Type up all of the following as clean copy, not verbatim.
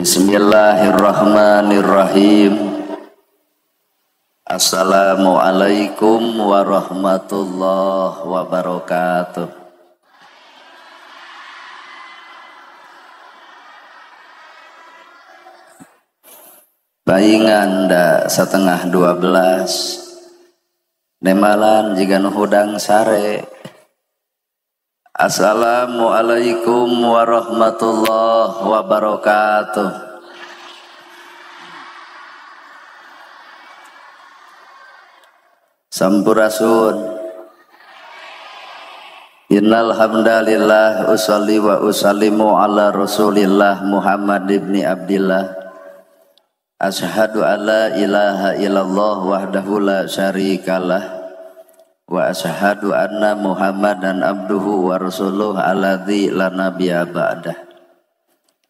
Bismillahirrahmanirrahim. Assalamualaikum warahmatullahi wabarakatuh. Baingan da 11:30 nemalan jiga nu hudang sare. Assalamualaikum warahmatullahi wabarakatuh. Sampurasun. Innal hamdalillah usolli wa usallimu ala Rasulillah Muhammad ibni Abdillah. Asyhadu alla ilaha illallah wahdahu la syarikalah wa asyhadu anna Muhammadan abduhu wa rasuluh alladzi la nabiyya ba'dah.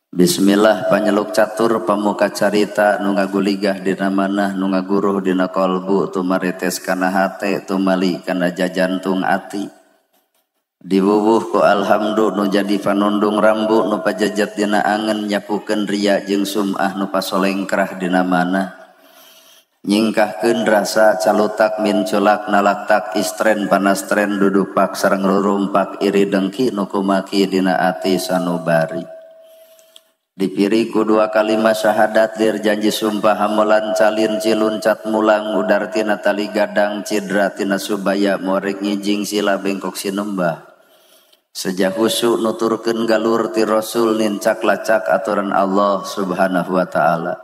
Bismillah panyeluk catur pamuka carita nu ngaguligah dina manah nu ngaguruh dina kolbu tumaretes kana hate tumali kana jajantung ati. Diwuwuh ku alhamdu nu jadi panundung rambu nu pajajat dina angen nyapukeun ria jeung sum'ah nu pasolengkrah dina manah. Nyingkahkeun rasa calutak minculak nalaktak istren panastren dudupak sareng rurumpak iri dengki nu kumaki dina ati sanubari. Dipiri ku dua kalimat syahadat lir janji sumpah hamolan calin ciluncat mulang udar tina tali gadang cidra tina subaya morik ngijing sila bengkok sinembah. Sejak husu nuturkeun galur ti Rasul nincak lacak aturan Allah Subhanahu wa taala.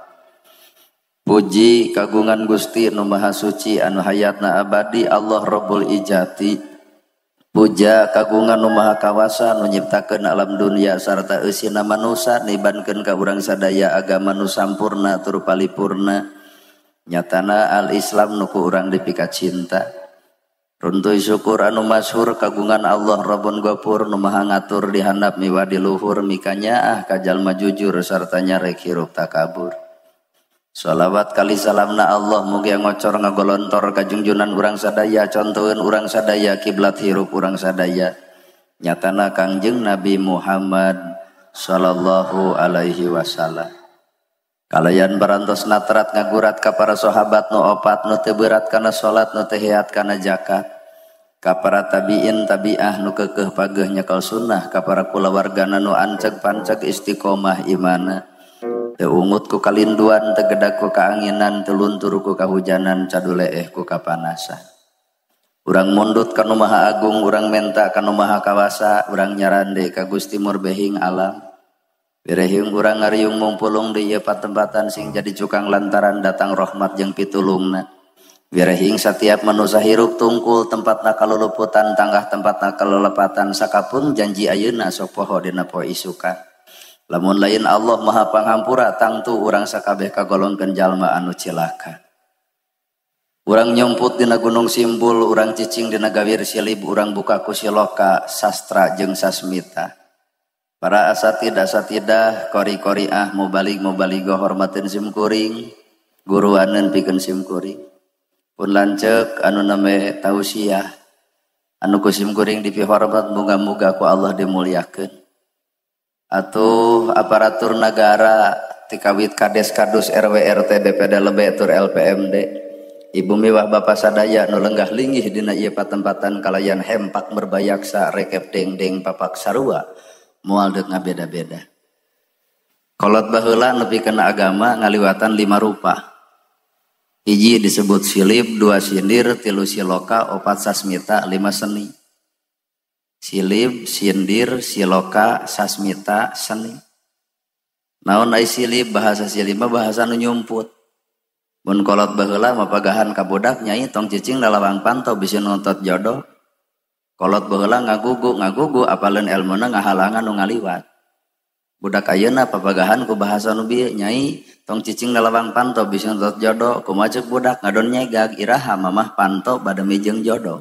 Puji kagungan Gusti nu Maha Suci anu hayatna abadi Allah Rabbul Ijati. Puja kagungan nu Maha Kawasa nu nyiptakeun alam dunia sarta eusina manusa nibankeun ka urang sadaya agama nu sampurna tur palipurna nyatana al-Islam nu ku urang dipika cinta. Runtuy syukur anu masyhur kagungan Allah Rabbun Ghafur nu Maha ngatur di handap miwa di luhur mikanyaah ka jalma jujur sarta nyarek hirup takabur. Shalawat kali salamna Allah mugia ngocor ngagolontor kajungjunan urang sadaya contoheun urang sadaya kiblat hirup urang sadaya nyatana Kangjeng Nabi Muhammad sallallahu alaihi wasallam. Kalayan barantos natrat ngagurat ka para sahabat nu opat nu teu berat kana salat nu teu heat kana zakat ka para tabiin tabiah nu keukeuh pageuh nyekel sunnah ka para kulawargana nu anceg panceg istiqomah imana. Teu ungut ku kalinduan, teu gedak ku kaanginan, teu luntur ku kahujanan, caduleeh ku kapanasan. Urang mundut ka nu Maha Agung, urang menta ka nu Maha Kawasa, urang nyarande ka Gusti Murbehing alam. Birehing urang ngariung mumpulung di ieu patempatan sing jadi cukang lantaran datang rahmat jeung pitulungna. Birehing satiap manusa hirup tungkul tempatna kaluluputan, tanggah tempatna kalelepatan, sakapun janji ayeuna sok poho dina poe isukan. Lamun lain Allah Maha Panghampura tangtu urang sakabeh kagolongkeun jalma anu cilaka. Urang nyumput dina gunung simbul, urang cicing dina gawir silib, urang buka ku siloka sastra jeung sasmita. Para asatid asatidah, kori-koriah, mubalig mubaligoh hormateun simkuring, guruaneun pikeun simkuring. Pun lanceuk anu name tausiah, anu ku simkuring dipihormat muga-muga ku Allah dimuliakeun. Atuh aparatur nagara tikawit kades kadus RW RT BPD lebe tur LPMD ibu miwah bapa sadaya nu lenggah linggih dina ieu patempatan kalayan hempak merbayaksa rekep dengdeng papak sarua moal deuk ngabeda-beda. Kolot baheula nepi kana agama ngaliwatan 5 rupa. Hiji disebut silib, 2 sindir, 3 siloka, 4 sasmita, 5 seni. Silib, sindir, siloka, sasmita, seni. Naon ai silib, bahasa silib mah bahasa nu nyumput. Mun kolot baheula mah pagahan ka budak nyai tong cicing lalawang panto bisi nontot jodoh. Kolot baheula ngagugu apaleun elmuna ngahalangan nu ngaliwat. Budak ayeuna papagahan ku bahasa nu bieu nyai tong cicing lalawang panto bisi nontot jodoh. Kumaha ceuk budak ngadon nyegag iraha mamah panto bade mijeung jodoh.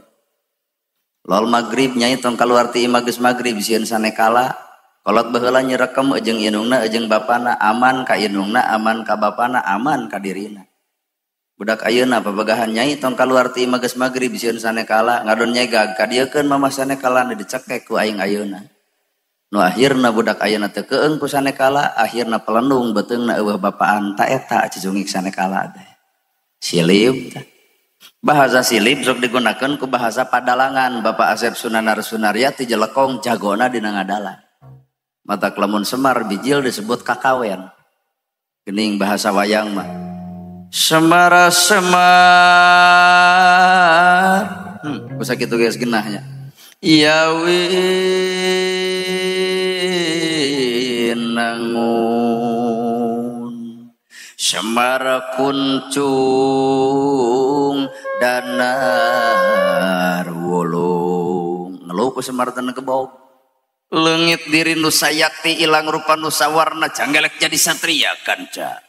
Lol magrib nyai tong kaluar ti imah geus magrib sieun sanekala. Kolot baheula nyerekem jeung indungna jeung bapana aman ka indungna aman ka bapana aman ka dirina. Budak ayeuna papagahan nyai tong kaluar ti imah geus magrib sieun sanekala ngadon nyegag ka dieukeun mamah sanekala dicekek ku aing ayeuna. Nu akhirna budak ayeuna teu keung ku sanekala, akhirna pelendung beuteungna eueuh bapaan ta eta cicungik sanekala teh. Silib tah. Bahasa silib sok digunakeun ku bahasa padalangan. Bapak Asep Sunanar Sunaryati jelekong jagona dina ngadalan. Matak lamun Semar bijil disebut kakawen. Gening bahasa wayang mah. Semara semar. Ku sakitu geus genahnya. Ya winangun Semar kuncung danar wulung. Ngeluh ku Semar teu kebog. Leungit diri nu sayakti ilang rupa nu sawarna janggelek jadi satria kanca.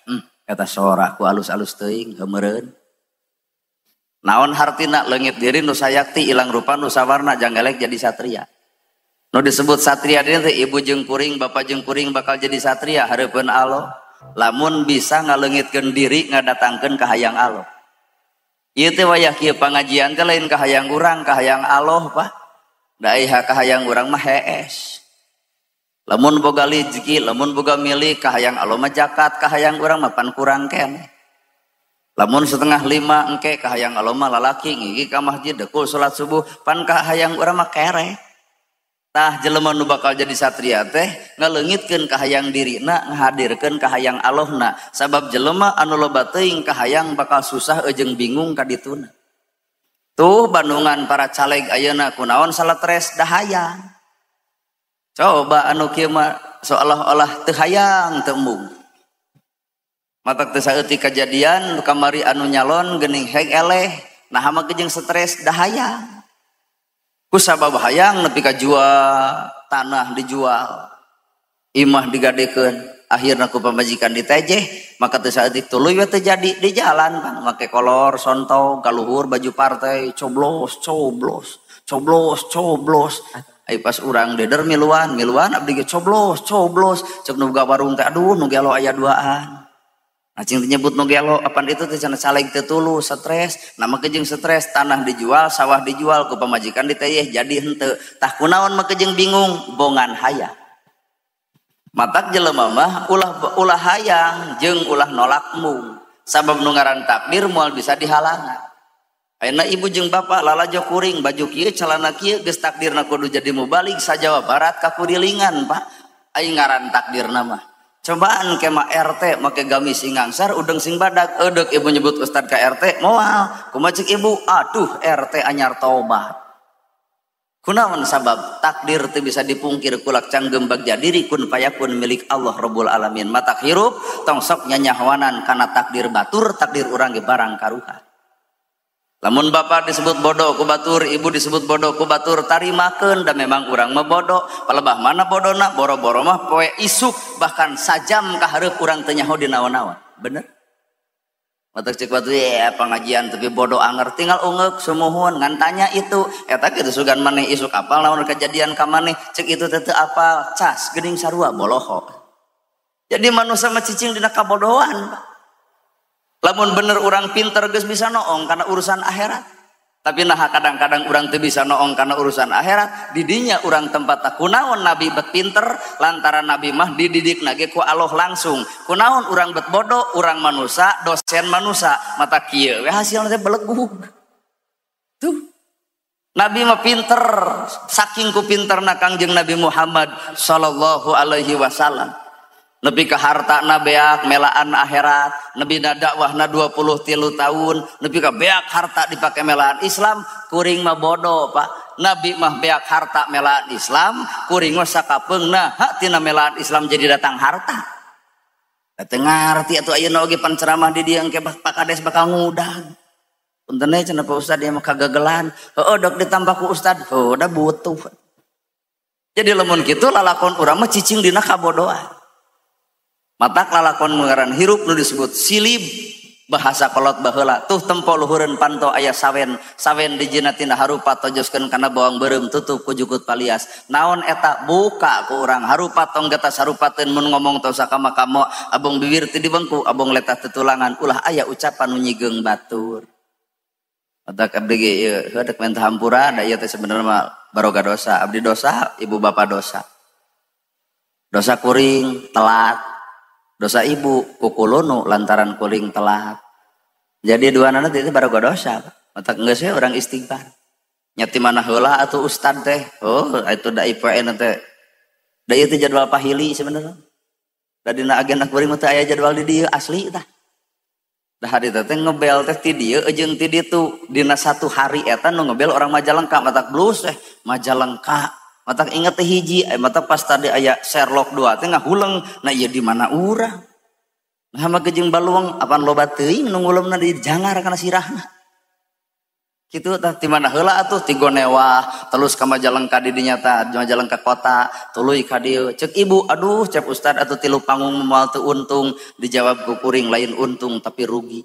Kata sora ku alus-alus teuing heumereun. Naon hartina leungit diri nu sayakti ilang rupa nu sawarna janggelek jadi satria. Nu disebut satria diri teh ibu jeung kuring, bapak jeung kuring bakal jadi satria hareupeun Allah. Lamun bisa ngaleungitkeun diri ngadatangkeun kahayang Allah. Ieu teh wayah kieu pangajian teh lain kahayang urang, kahayang Allah, Pak. Da ieu kahayang urang mah hees. Lamun boga rezeki, lamun boga milik kahayang Allah mah zakat, kahayang urang mah pan kurang keneh. Lamun 4:30 engke kahayang Allah mah lalaki ngigi ka masjid dekul salat subuh pan kahayang urang mah kereh. Tah jelema nu bakal jadi satria teh ngaleungitkeun kahayang dirina ngahadirkeun kahayang Allahna, sabab jelema anu loba teuing kahayang bakal susah jeung bingung ka dituna. Tuh bandungan para caleg ayeuna kunaon saletres dahayang. Coba anu kieu mah seolah-olah teu hayang teu embung. Matak teu saeutik kajadian kamari anu nyalon geuning heg eleh, nah mah jeung stres dahayang. Ku sabab hayang nepi ka jual, tanah dijual, imah digadekeun, akhirna ku pamajikan ditejeh, maka teu saeutik tuluy we teu jadi di jalan Bang, make kolor sontong kaluhur baju partai, coblos coblos, coblos coblos. Ai pas urang deder miluan, miluan abdi ge coblos coblos, cek nu boga warung teh aduh nu gelo aya duaan. Nah cing nyebut nu gelo apan itu teh cenah caleg teu tulus stres, nah make jeung stres tanah dijual, sawah dijual ku pamajikan diteyeh jadi henteu. Tah kunaon make jeung bingung bongan hayang. Matak jelema mah ulah hayang jeung ulah nolak mung. Sabab nu ngaran takdir moal bisa dihalangan. Ayeuna ibu jeung bapak lalajo kuring baju kieu celana kieu geus takdirna kudu jadi mubalig sa Jawa Barat ka kurilingan Pak. Ai ngaran takdirna mah. Cobaan kema RT make gamis sing ngangsar udeng sing badak eudek ibu nyebut ustad ka RT moal kumaha cek ibu aduh RT anyar tobat. Kunaon sabab takdir teu bisa dipungkir kulak canggem bagja diri kun payakun milik Allah Rabbul Alamin. Matak hirup tong sok nyanyahoanan kana takdir batur takdir urang ge barang karuhan. Lamun bapak disebut bodoh ku batur, ibu disebut bodoh ku batur, tarimakeun da memang urang mah bodoh. Palebah mana bodona boro-boro mah poe isuk bahkan sajam ka hareup urang teu nyaho di naon-naon. Bener? Matak cek batu ya pengajian tapi bodoh anger tinggal ungeuk sumuhun ngan tanya itu eta kitu sugan maneh isuk apal naon kejadian ka maneh cek itu teh teu apal cas geuning sarua boloho. Jadi manusia mah cicing dina kabodohan. Lamun bener urang pinter geus bisa noong karena urusan akhirat. Tapi nah kadang-kadang urang teu bisa noong karena urusan akhirat, didinya urang tempat kunaon nabi bet pinter lantaran nabi mah dididik nage ku Allah langsung. Kunaon urang bet bodoh, urang manusa, dosen manusa, mata kieu we hasilna teh belegug. Tuh. Nabi mah pinter, saking ku pinterna Kangjeng Nabi Muhammad sallallahu alaihi wasallam. Nepi ka hartana beak melaan akhirat, nepi na dakwahna 23 tahun, nepi ka beak harta dipake melaan Islam, kuring mah bodoh Pak. Nabi mah beak harta melaan Islam, kuring mah sakapeungna hak tina melaan Islam jadi datang harta. Da teu ngarti atuh ayeuna oge pan ceramah di dieu engke Pak Kades bakal ngudang. Punten we cenah Pak Ustad ieu mah kagagelan. Heueuh dok ditambah ku Ustad, heuh da butuh. Jadi lamun kitu lalakon urang mah cicing dina kabodohan. Matak lalakon mengaran hirup nu disebut silib bahasa kolot baheula tuh tempo luhureun panto aya sawen sawen dijina tina harupa tojoskeun kana bawang beureum tutup ku jukut palias naon eta buka ku urang harupa tong getas harupateun mun ngomong tong sakama-kamo abong bibir teu dibengku abong letah tetulangan ulah aya ucapan nu nyigeung batur. Matak abdi ge ieu heuh dek minta hampura da ieu teh sebenarnya mah baroga dosa abdi dosa ibu bapa dosa. Dosa kuring telat, dosa ibu kukulunu lantaran kuring telat. Jadi dua anak itu baru dosa. Matak geus we urang istighfar. Nya ti mana heula atuh ustad teh? Oh, itu da IPN teh. Da ieu teh jadwal pahili sebenarnya. Da dina agenda kuring mah teu aya jadwal di dieu asli tah. Da hari teh ngebel teh ti dieu jeung ti ditu dina satu hari eta nu ngebel orang Majalengka matak blus teh Majalengka. Matak inget teh hiji, matak pas tadi aya Sherlock 2 teh ngahuleng, nah ieu di mana urang? Nah mah jeung baluang apan loba teuing nu ngulemna di jangar kana sirahna. Kitu tah ti mana heula atuh ti Gonewah, terus ka Majalengka di dinya tah, Majalengka kota, tuluy ka dieu. Ceuk ibu, aduh cep ustad atuh tilu panggung moal teu untung, dijawab ku kuring lain untung tapi rugi.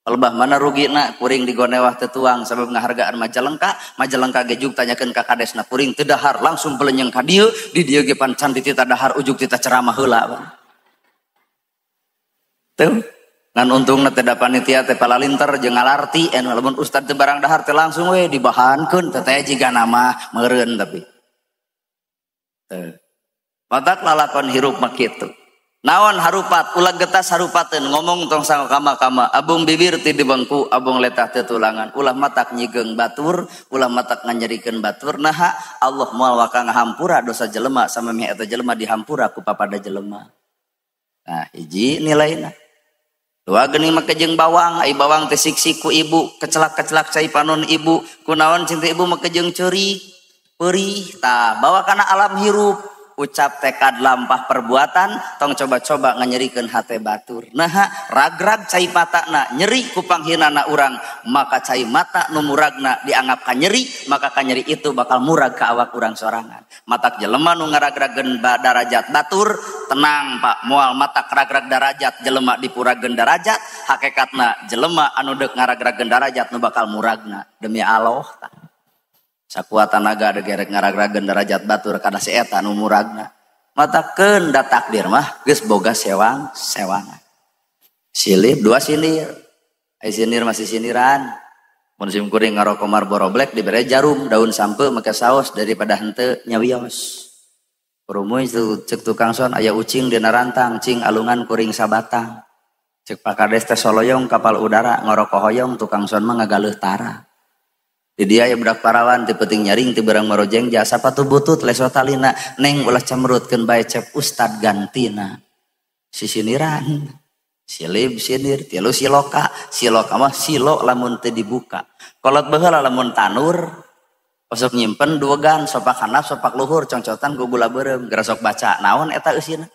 Lebah mana rugina kuring di Gonewah teu tuang sabab ngahargaan Majalengka, Majalengka ge jug tanyakeun ka kadesna kuring teu dahar langsung belenyeng ka dieu, di dieu ge pan can ditita dahar ujug tita ceramah heula. Tuh, ngan untungna teh da panitia teh palalinter jeung ngalarti anu lamun ustad teu barang dahar teh langsung we dibahankeun teh teh jiga nama meureun tapi. Tuh. Matak lalakon hirup mah kitu. Naon harupat ulah getas harupateun ngomong tong kama-kama abung bibir ti dibengku abung letah teu tulangan ulah matak nyigeung batur ulah matak nganyerikeun batur naha Allah moal waka ngahampura dosa jelema samemeh eta jelema dihampura ku papada jelema. Nah hiji nilaina. Dua geuning make jeung bawang ai bawang teh siksik ku ibu kecelak-kecelak cai panon ibu kunaon cing teh ibu make jeung ceurik peurih tah bawa kana alam hirup. Ucap tekad lampah perbuatan tong coba-coba nganyerikeun hate batur. Nah ragrag cai matana nyeri ku panghinana urang maka cai mata nu muragna dianggap kanyeri maka kanyeri itu bakal murag ka awak urang sorangan. Matak jelema nu ngaragrageun darajat batur tenang Pak moal matak ragrag darajat jelema dipurageun darajat hakikatna jelema anu deuk ngaragrageun darajat nu bakal muragna demi Allah tah. Sakuat tanaga degerek ngaragrageun darajat batur kana si eta nu muragna. Matakeun da takdir mah geus boga sewang sewangan. Silip dua sinir. Ai sinir masih siniran. Mun sim kuring ngaroko Marlboro Black dibere jarum daun sampe make saos daripada henteu nyawios. Kurumuy ceuk tukang son aya ucing dina rantang cing alungan kuring sabatang. Ceuk pakades teh soloyong kapal udara ngaroko hoyong tukang son mah ngagaleuh tara. Di dia ya budak parawan ti penting nyaring ti berang marojeng jasa sapatu butut leso talina neng ulah camrutkeun bae cep ustad gantina. Sisiniran, silib sinir tilu siloka, siloka mah silo lamun teu dibuka. Kolot baheula lamun tanur osok nyimpen duegan sopak handap sopak luhur congcotan ku gula beureum gerasok baca naon eta eusina.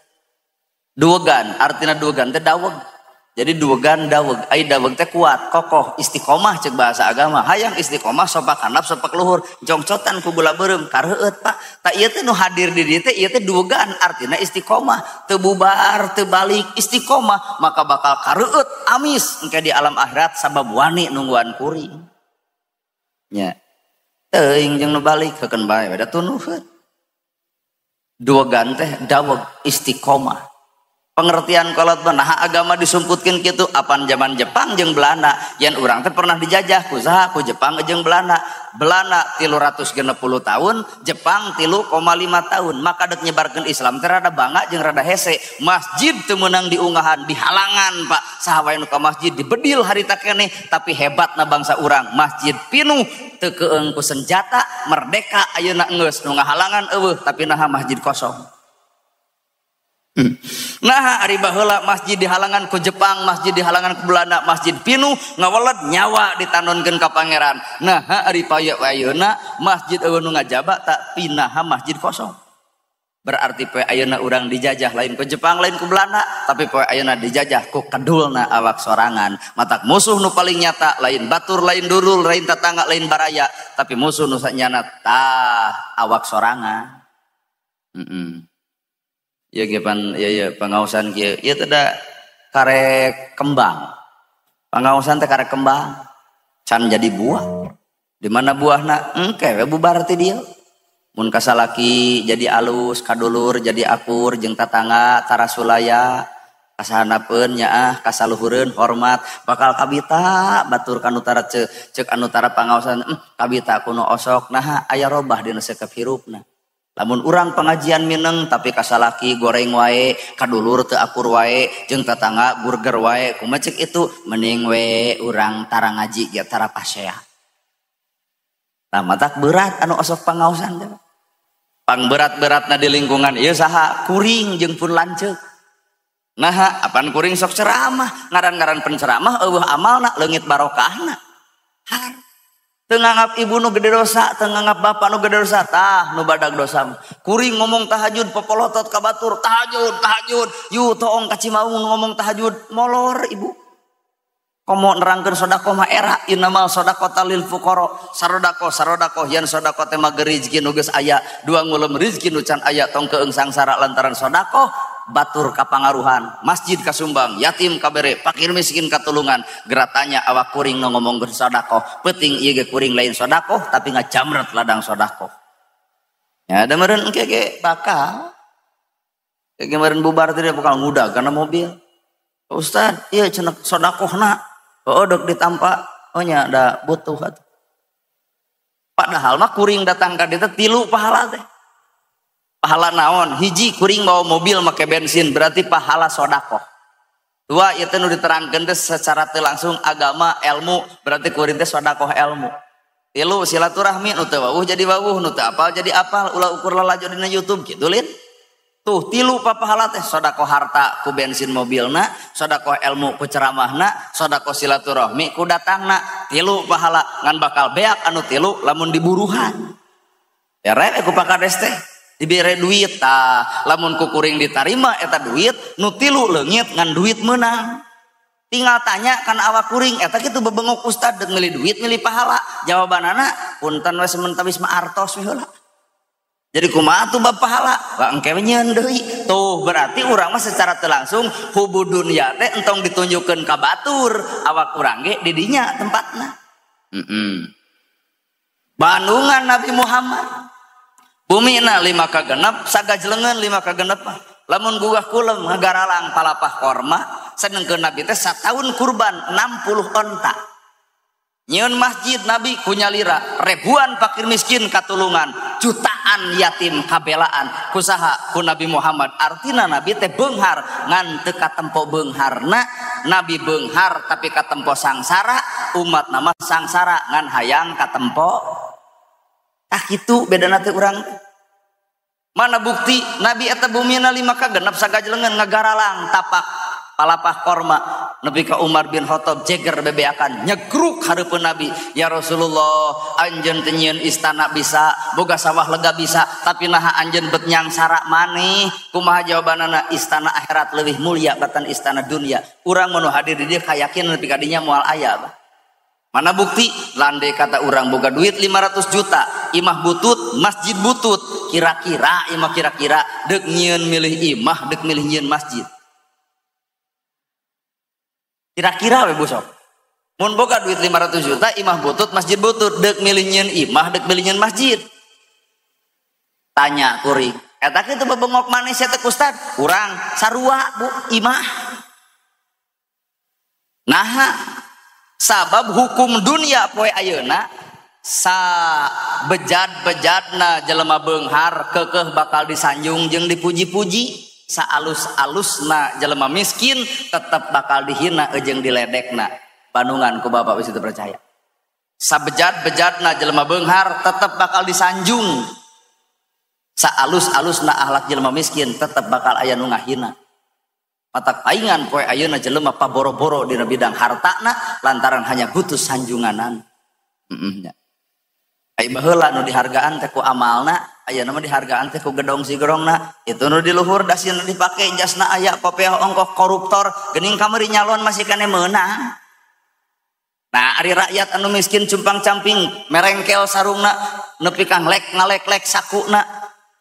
Duegan artina duegan teh daweg. Jadi duegan daweg, ai daweg teh kuat, kokoh, istiqomah cek bahasa agama. Hayang istiqomah sopak handap sopak luhur, jongcotan ku gula beureum kareueut Pak. Tak ieu teh nu hadir di dieu teh ieu teh duegan artina istiqomah, teu bubar, teu balik istiqomah, maka bakal kareueut amis engke di alam akhirat sabab wani nungguan kuring. Nya. Teuing jeung nu balik heukeun bae da tunuheun. Duegan teh daweg istiqomah. Pengertian kolot mah nah agama disumputkeun kitu apan zaman Jepang jeung Belanda yen urang teh pernah dijajah ku saha ku Jepang jeung Belanda. Belanda 360 tahun, Jepang 3,5 tahun. Maka dek nyebarkeun Islam teh rada bangga jeung rada hese. Masjid teu meunang diungahan, dihalangan Pak. Saha wae nu ka masjid dibedil harita keneh, tapi hebatna bangsa urang. Masjid pinuh teu keung ku senjata, merdeka ayeuna geus nu ngahalangan eueuh, tapi naha masjid kosong. Nah ari baheula masjid dihalangan ku Jepang, masjid dihalangan ku Belanda, masjid pinuh ngaweled nyawa ditanonkeun ka pangeran. Nah ari ayeuna masjid eueuh nu ngajaba tak pinaha masjid kosong. Berarti poe ayeuna urang dijajah lain ku Jepang, lain ku Belanda, tapi poe ayeuna dijajah ku kedulna awak sorangan. Matak musuh nu paling nyata lain batur, lain durul, lain tetangga, lain baraya, tapi musuh nu sanyana tah awak sorangan. Ya pan ya ya pangaosan kieu ieu teh da karek kembang. Pangaosan teh karek kembang can jadi buah. Di mana buahna engke we bubar ti dieu. Mun kasalaki jadi alus, kadulur jadi akur jeung tatangga tarasulaya, kasahanapeun nyaah, kasaluhureun hormat, bakal kabita batur ka nu tara ceuk anu tara pangaosan kabita kuno osok naha aya robah dina sekep hirupna. Lamun urang pengajian mineng tapi kasalaki goreng wae, kadulur teu akur wae, jeung tetangga burger wae, kumaha cek itu mending we urang tara ngaji ge tara pasea. Tah matak berat anu osok pangaosan teh. Pang berat-beratna di lingkungan ieu saha? Kuring jeung pun lanceuk. Naha apan kuring sok ceramah, ngaran-ngaran penceramah eueuh amalna leungit barokahna. Har teu nganggap ibu nu gede dosa, teu nganggap bapak nu gede dosa, tah nu badag dosa. Kuring ngomong tahajud popolotot ka batur, tahajud, tahajud. Yu toong ka Cimaung ngomong tahajud, molor ibu. Komo nerangkeun sedekah mah era innamal shadaqata lil fuqara, sarodaqoh sarodaqoh yen sedekah teh mah rezeki nu geus aya, dua ngulem rezeki nu can aya tong keung sangsara lantaran sedekah batur kapangaruhan, masjid kasumbang, yatim kabere, fakir miskin katulungan. Geratanya awak kuring nu ngomongkeun sedekah, peuting ieu ge kuring lain sedekah tapi ngajamret ladang sedekah. Ya da meureun engke ge bakal. Ge meureun bubar teh bakal ngudag kana mobil. Ustaz, ieu cenah sedekahna. Oh dek ditampa, oh nya da butuh atuh. Padahal mah kuring datang ka dieu teh tilu pahala teh. Pahala naon? Hiji kuring bawa mobil make bensin berarti pahala sodakoh. Dua ieu teh nu diterangkeun teh secara teu langsung agama ilmu berarti kuring teh sodakoh ilmu. Tilu silaturahmi nu teu wawuh jadi wawuh, nu teu apal jadi apal, ulah ukur lalajo dina YouTube kitu lin. Tuh tilu papahala teh sodakoh harta ku bensin mobilna, sodakoh ilmu ku ceramahna, sodakoh silaturahmi ku datangna. Tilu pahala ngan bakal beak anu tilu lamun diburuhan. Ya rek ku pakades teh dibere duit tah lamun ku kuring ditarima eta duit nu tilu leungit ngan duit meunang. Tinggal tanya kana awak kuring eta kitu bebengok ustad deuk milih duit milih pahala. Jawabanana punten we sementawis mah artos we heula. Jadi kumaha tuh bab pahala? Wah engke we nyeun deui. Tuh berarti urang mah secara teu langsung hubu dunya teh entong ditunjukkeun ka batur, awak urang ge di dinya tempatna. Bandungan Nabi Muhammad. Bumina 5 kagenep, sagajlengeun 5 kagenep mah. Lamun gugah kulem ngagaralang palapah korma, sedengkeun Nabi teh sataun kurban 60 onta. Nyeun masjid Nabi kunyalira, ribuan fakir miskin katulungan, jutaan yatim kabelaan kusaha ku Nabi Muhammad. Artina Nabi teh beunghar ngan teu katempo beungharna, Nabi beunghar tapi katempo sangsara, umat nama sangsara ngan hayang katempo. Tah kitu bedana teh urang. Mana bukti Nabi eta bumina 5 kagenep sagajlengeun ngagaralang tapak palapah korma nepi ka Umar bin Khattab jeger bebeakan nyegruk hareupeun Nabi, ya Rasulullah anjeun teh nyieun istana bisa, boga sawah lega bisa, tapi naha anjeun bet nyangsara maneh? Kumaha jawabanana? Istana akhirat leuwih mulia batan istana dunia. Urang mun hadir di dieu kayakinan nepi ka dinya moal aya bah. Mana bukti? Landai kata urang boga duit 500 juta, imah butut, masjid butut, kira-kira imah kira-kira deuk nyieun milih imah, deuk milih nyieun masjid. Kira-kira we busok. Mun boga duit 500 juta, imah butut, masjid butut, deuk milih nyieun imah, deuk milih nyieun masjid. Tanya kuring, eta kitu bebengok manis teh ustad? Urang sarua bu imah. Naha sabab hukum dunia poe ayeuna sa bejat-bejatna jelema beunghar keukeuh bakal disanjung jeung dipuji-puji. Saalus-alusna jelema miskin tetep bakal dihina jeung diledekna. Bandungan ku bapak wis teu percaya. Sabejat-bejatna jelema beunghar tetep bakal disanjung. Saalus-alusna akhlak jelema miskin tetep bakal aya nu ngahina. Matak paingan poe ayeuna jelema paboro-boro dina bidang hartana lantaran hanya butuh sanjunganan. Heeh. Ai baheula nu dihargaan teh ku amalna, ayeuna mah dihargaan teh ku gedong sigerongna. Itu nu di luhur dasina dipake jasna aya kopiah ongkoh koruptor geuning kamari nyalon masih kane meunang. Nah ari rakyat anu miskin cumpang-camping merengkel sarungna nepi ka nglek ngalek-lek sakuna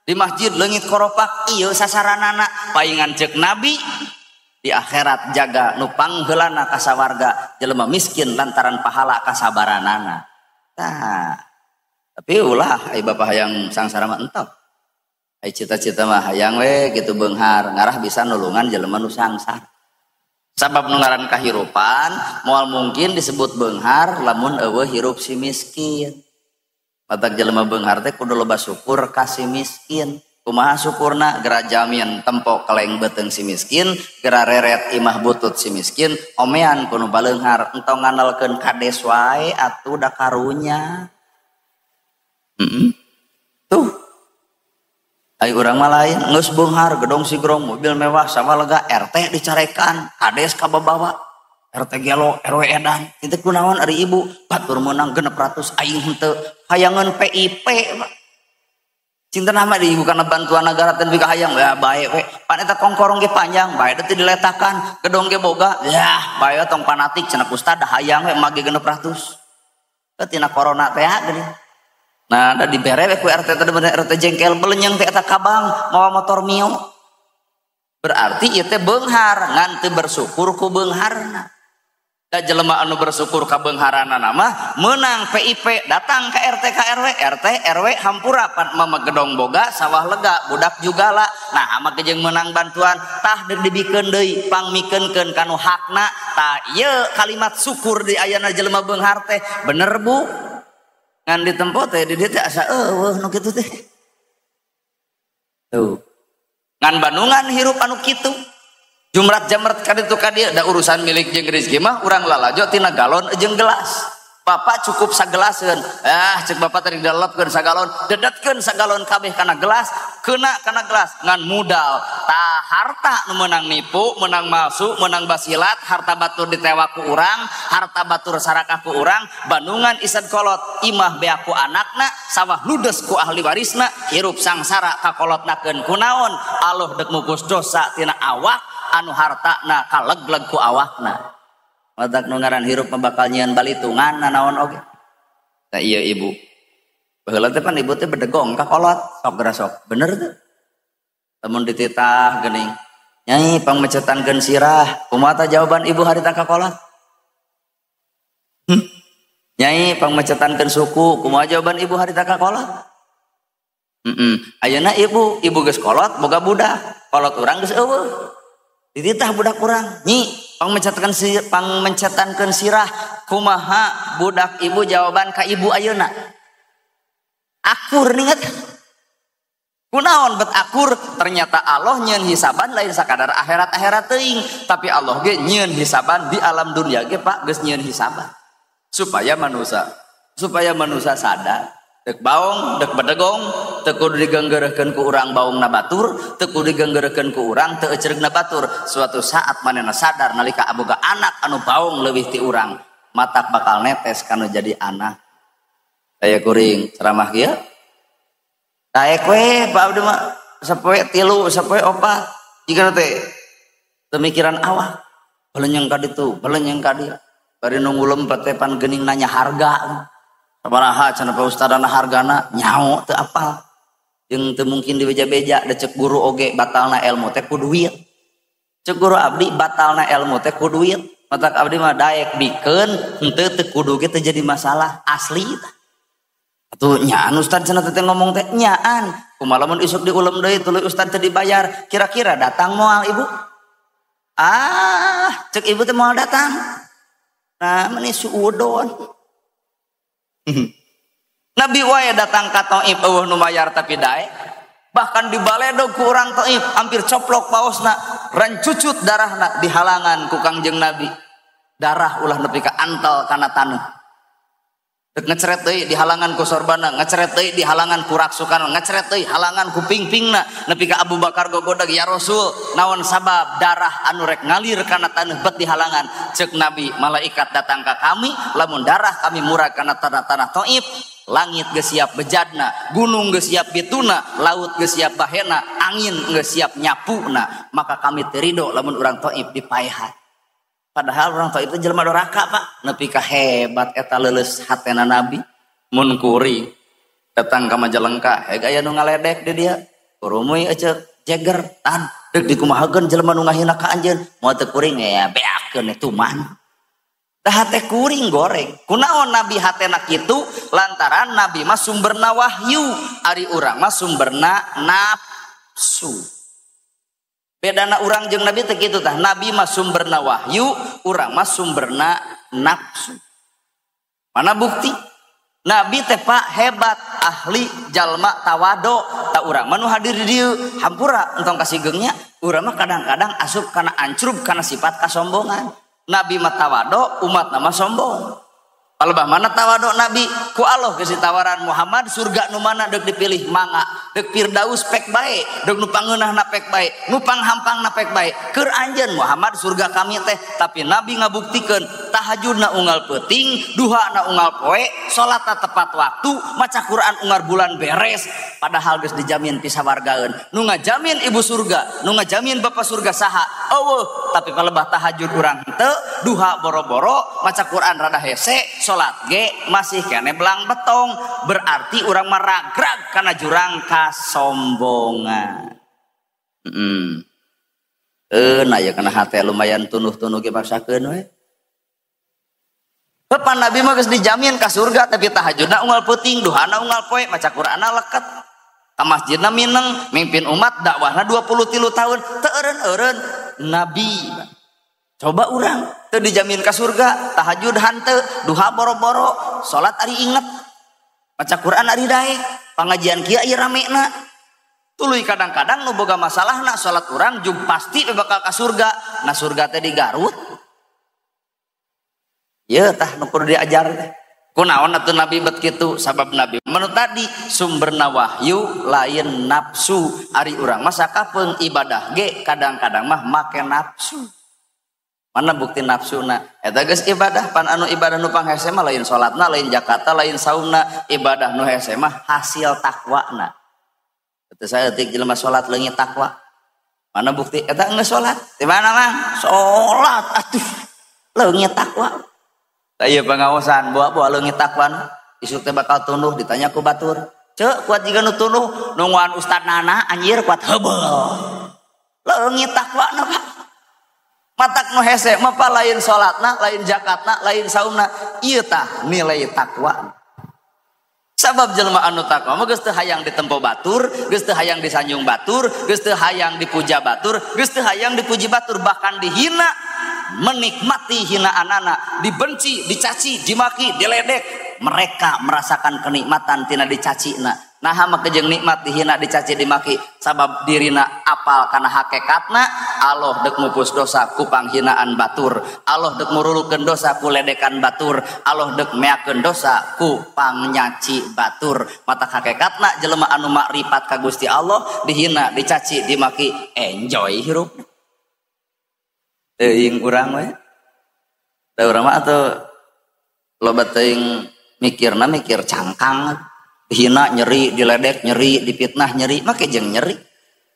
di masjid leungit koropak ieu sasaranana. Paingan ceuk Nabi di akhirat jaga nu pangheulana ka sawarga jelema miskin lantaran pahala kasabaranana. Tah tapi ulah ai bapak hayang sangsara mah entah. Ai cita-cita mah hayang we kitu beunghar ngarah bisa nulungan jelema nu sangsara. Sabab nu ngaran kahirupan moal mungkin disebut beunghar lamun eueuh hirup si miskin. Matak jelema beunghar teh kudu loba syukur ka si miskin. Kumaha syukurna gera jamin tempo keleng beuteung si miskin, gera reret imah butut si miskin, omean ku nu baleunghar entong ngandalkeun kades wae atuh da karunya. Tuh. Ai urang mah lain, geus beunghar gedong sigrong mobil mewah sama lega RT dicarekan, kades kababawa. RT gelo, RW edan. Teu kunaon ari ibu, batur meunang 600 aing henteu. Hayangeun PIP. Cinta nama di ibu karena bantuan negara teh bika hayang ya bae we. Pan eta kongkorong ge panjang, bae teh diletakan, gedong ge boga. Ya, bae tong fanatik cenah ustad hayang we mage 600. Tina corona teh geuning. Nah, da dibere we ku RT teh bener RT jengkel belenyeng teh eta kabang mawa motor Mio. Berarti ieu teh beunghar, ngan teu bersyukur ku beungharna. Da jelema anu bersyukur ka beungharana mah meunang PIP datang ke RT ka RW, RT RW hampura pan mama gedong boga sawah lega budak jugala. Nah, ama jeung meunang bantuan tah deuk dibikeun deui pangmikeunkeun kanu hakna. Tah ieu kalimat syukur di ayana jelema beunghar teh bener Bu. Ngan ditempo teh di dieu teh asa eueuh nu kitu teh. Tuh. Ngan Bandungan hirup anu kitu. Jumrat jamret ka ditu ka dieu da urusan milik jeung rezeki mah urang lalajo tina galon jeung gelas. Bapak cukup sagelaseun. Ah cek bapak tadi dilelepkeun sagalon, dedetkeun sagalon kabeh kana gelas, keuna kana gelas ngan mudal. Tah harta nu meunang nipu, meunang malsu, meunang basilat, harta batur ditewak ku urang, harta batur sarakah ku urang, Bandungan isad kolot, imah beak ku anakna, sawah ludes ku ahli warisna, hirup sangsara kakolotnakeun kunaon, Allah dek mukus dosa tina awak anu hartana kalegleg ku awakna. Matak nu ngaran hirup mah bakal nyieun balitungan nanaon oge. Tah ieu ibu. Baheula teh pan ibu teh bedegong ka kolot, sok geura sok. Bener teu? Lamun dititah geuning. Nyai pangmecetankeun sirah, kumaha tah jawaban ibu harita ka kolot? Nyai pangmecetankeun suku, kumaha jawaban ibu harita ka kolot? Ayeuna ibu, ibu geus kolot boga budak, kolot urang geus eueuh. Dititah budak urang, nyi pangmencetankeun sirah, kumaha budak ibu jawaban ka ibu ayeuna? Akur ningat. Kunaon bet akur? Ternyata Allah nyieun hisaban lain sakadar akhirat-akhirat teuing, tapi Allah ge nyieun hisaban di alam dunia ge Pak geus nyieun hisaban. Supaya manusia sadar. Dek baong, dek bedegong, teu kudu digenggereukeun ku urang baongna batur, teu kudu digenggereukeun ku urang teu ecereugna batur. Suatu saat manehna sadar nalika aboga anak anu baong leuwih ti urang, matak bakal netes kanu jadi anak. Aya kuring ceramah kieu. Daek we Pak abdi mah sapoe tilu, sapoe opat. Jigana teh pemikiran awak. Balenyeng ka ditu, balenyeng ka dieu. Bari nunggu lempet teh pan geuning nanya harga. Sabaraha cenah Pak Ustadana hargana nyaho teu apal. Jeung teu mungkin dibeja-beja da cek guru oge batalna ilmu teh ku duit. Cek guru abdi batalna ilmu teh ku duit. Matak abdi mah daek bikeun henteu teu kudu ge teu jadi masalah asli tah. Atuh nyaan ustad cenah teh ngomong teh nyaan. Kumaha lamun isuk diulem deui tuluy ustad teu dibayar, kira-kira datang moal ibu? Ah, cek ibu teh moal datang. Nah, meni suudon. Nabi wae datang ka Taif eueuh nu mayar tapi daek. Bahkan dibaledog ku urang Taif, hampir coplok paosna, rancucut darahna dihalangan ku Kangjeng Nabi. Darah ulah nepi ka antel kana taneuh. Dek ngeceret deui dihalangan ku sorbana, ngeceret deui dihalangan ku raksukana, ngeceret deui halangan ku pingpingna nepi ka Abu Bakar gogodag, ya Rasul, naon sabab darah anu rek ngalir kana taneuh bet dihalangan? Ceuk Nabi, malaikat datang ka kami, lamun darah kami murah kana tanah-tanah Taif, langit geus siap bejadna, gunung geus siap bituna, laut geus siap bahena, angin geus siap nyapuna, maka kami teu rido lamun urang Taif dipaehan. Padahal orang Taif itu jelema doraka Pak, nepi ka hebat eta leuleus hatena Nabi. Mun kuring datang ka Majalengka, heg aya nu ngaledek di dia, kurumuy eceuk jeger tan deuk dikumahakeun jelema nu ngahina ka anjeun, moal teu kuring ya beakeun tuman. Tah hate kuring goreng. Kunaon Nabi hatena kitu? Lantaran Nabi mah sumberna wahyu, ari urang mah sumberna nafsu. Bedana urang jeung Nabi teh kitu tah. Nabi mah sumberna wahyu, urang mah sumberna nafsu. Mana bukti? Nabi teh Pak hebat ahli jalma tawado tak urang mah nu hadir di dieu hampura entong kasigengnya urang mah kadang-kadang asup kana ancrub kana sifat kasombongan. Nabi mah tawado umat nama sombong. Palebah mana tawado Nabi ku Allah geus ditawaran Muhammad surga nu mana deuk dipilih mangga deuk Firdaus pek bae deuk nu pangeunahna pek bae nu panghampangna pek bae keur anjeun Muhammad surga kami teh tapi Nabi ngabuktikeun tahajudna unggal peuting duhana unggal poe salatna tepat waktu maca Quran unggal bulan beres padahal geus dijamin pisawargaeun nu ngajamin ibu surga nu ngajamin bapak surga saha eueuh tapi palebah tahajud urang henteu duha boro-boro maca Quran rada hese salat ge masih kene belang betong berarti urang maragrag kana jurang kasombongan. Nah ya kana hate lumayan tunuh-tunuh ge paksakeun we. Bapak Nabi mah geus dijamin ka surga tapi tahajudna unggal peuting, duhana unggal poe, maca Qur'anna leket. Ka masjidna mineng, mimpin umat dakwahna 23 tahun, teu eureun-eureun Nabi. Coba urang teu dijamin ka surga, tahajud hanteu, duha boro-boro, salat ari inget, maca Quran ari daek, pangajian kieu ieu ramena. Tuluy kadang-kadang nu boga masalahna salat urang jug pasti bakal ka surga. Nah surga teh di Garut. Yeuh tah nu kudu diajar teh. Kunaon atuh Nabi bet kitu? Sabab Nabi menu tadi sumberna wahyu lain nafsu. Ari urang mah sakapeung ibadah ge kadang-kadang mah make nafsu. Mana bukti nafsuna? Eta geus ibadah pan anu ibadah nu panghese mah lain salatna, lain zakatna, lain saumna, ibadah nu hese mah hasil takwana. Teu saeutik jelema salat leungit takwa. Mana bukti eta geus salat? Di mana mah? Salat atuh leungit takwa. Tah ieu pangaosan buah-buah leungit takwa isuk teh bakal tunduh ditanya ku batur. Ceu kuat jiga nu tunduh nungguan ustad nana anjir kuat heubeul. Leungit takwana Pak. Matak nu hese mah lain salatna, lain zakatna, lain saumna, ieu tah nilai takwa. Sabab jelema anu takwa mah geus teu hayang ditempo batur, geus teu hayang disanjung batur, geus teu hayang dipuja batur, geus teu hayang dipuji batur, bahkan dihina, menikmati hinaanana, dibenci, dicaci, dimaki, diledek, mereka merasakan kenikmatan tina dicacina. Nah maka jeung nikmat dihina dicaci dimaki sabab dirina apal kana hakikatna Allah dek mupus dosa ku panghinaan batur, Allah dek murulukeun dosa ku ledekan batur, Allah dek meakeun dosa ku pangnyaci batur. Mata hakikatna jelema anu makrifat ka Gusti Allah dihina dicaci dimaki enjoy hirup. Teuing urang we. Da urang mah atuh loba teuing mikirna mikir cangkang. Dihina nyeri, diledek nyeri, dipitnah nyeri, make jeung nyeri.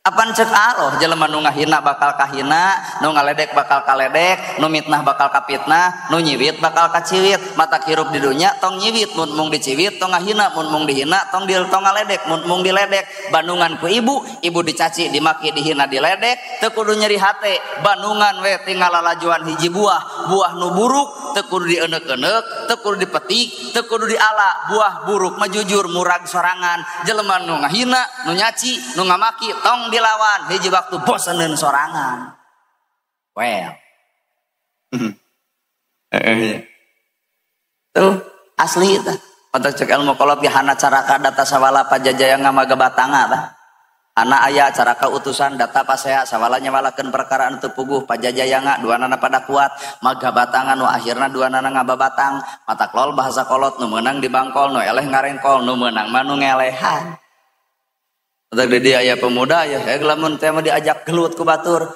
Apan cek Allah jelema nu ngahina bakal kahina, nu ngaledek bakal kaledek, nu mitnah bakal kapitnah, nu nyiwit bakal kaciwit. Mata hirup di dunya tong nyiwit mun mung diciwit, tong ngahina mun mung dihina, tong dil tong ngaledek mun mung diledek. Bandungan ku ibu, ibu dicaci, dimaki, dihina, diledek, teu kudu nyeri hate. Bandungan we tinggal lalajuan hiji buah, buah nu buruk teu kudu dieneuk-eneuk, teu kudu dipetik, teu kudu diala. Buah buruk mah jujur murag sorangan. Jelema nu ngahina, nu nyaci, nu ngamaki tong dilawan, hiji waktu boseneun sorangan. Well. Tuh asli tah. Pantak cek ilmu kolot ge hana caraka data sawala pajajaya ngamaga batanga tah. Hana aya caraka utusan data pasea sawala nyawalakeun perkara anu teu puguh pajajayanga duanana pada kuat maga batangan nu akhirna duanana ngababatang matak lol bahasa kolot nu meunang dibangkol nu eleh ngarengkol nu meunang mah nu ngelehan. Untuk di aya pemuda ya, lamun teh mah diajak gelut ku batur.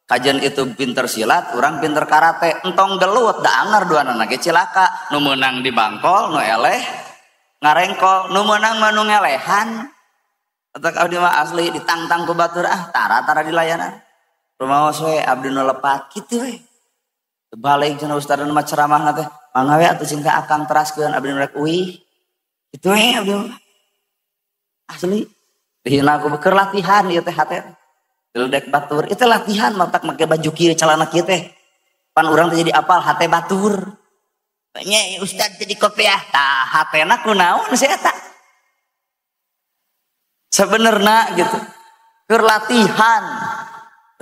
Kajian itu pinter silat, urang pinter karate, entong gelut da anger duanana ge cilaka, nu meunang dibangkol, nu eleh ngarengkol, nu meunang mah nu ngelehan. Atak abdi mah asli ditangtang ku batur ah tara-tara dilayanan. Rumaos we abdi nu lepat kitu we. Balik cenah ustadna mah ceramahna teh, mangga we atuh cing ka akang teraskeun abdi nu rek uih. Kitu we abdi mah. Asli dihina aku keur latihan ieu teh hate. Diledek batur, itu latihan matak make baju kieu celana kieu teh. Pan urang teh jadi apal hate batur. Nya ustad jadi kopiah tah hatena kunaon si eta. Sebenarnya gitu. Keur latihan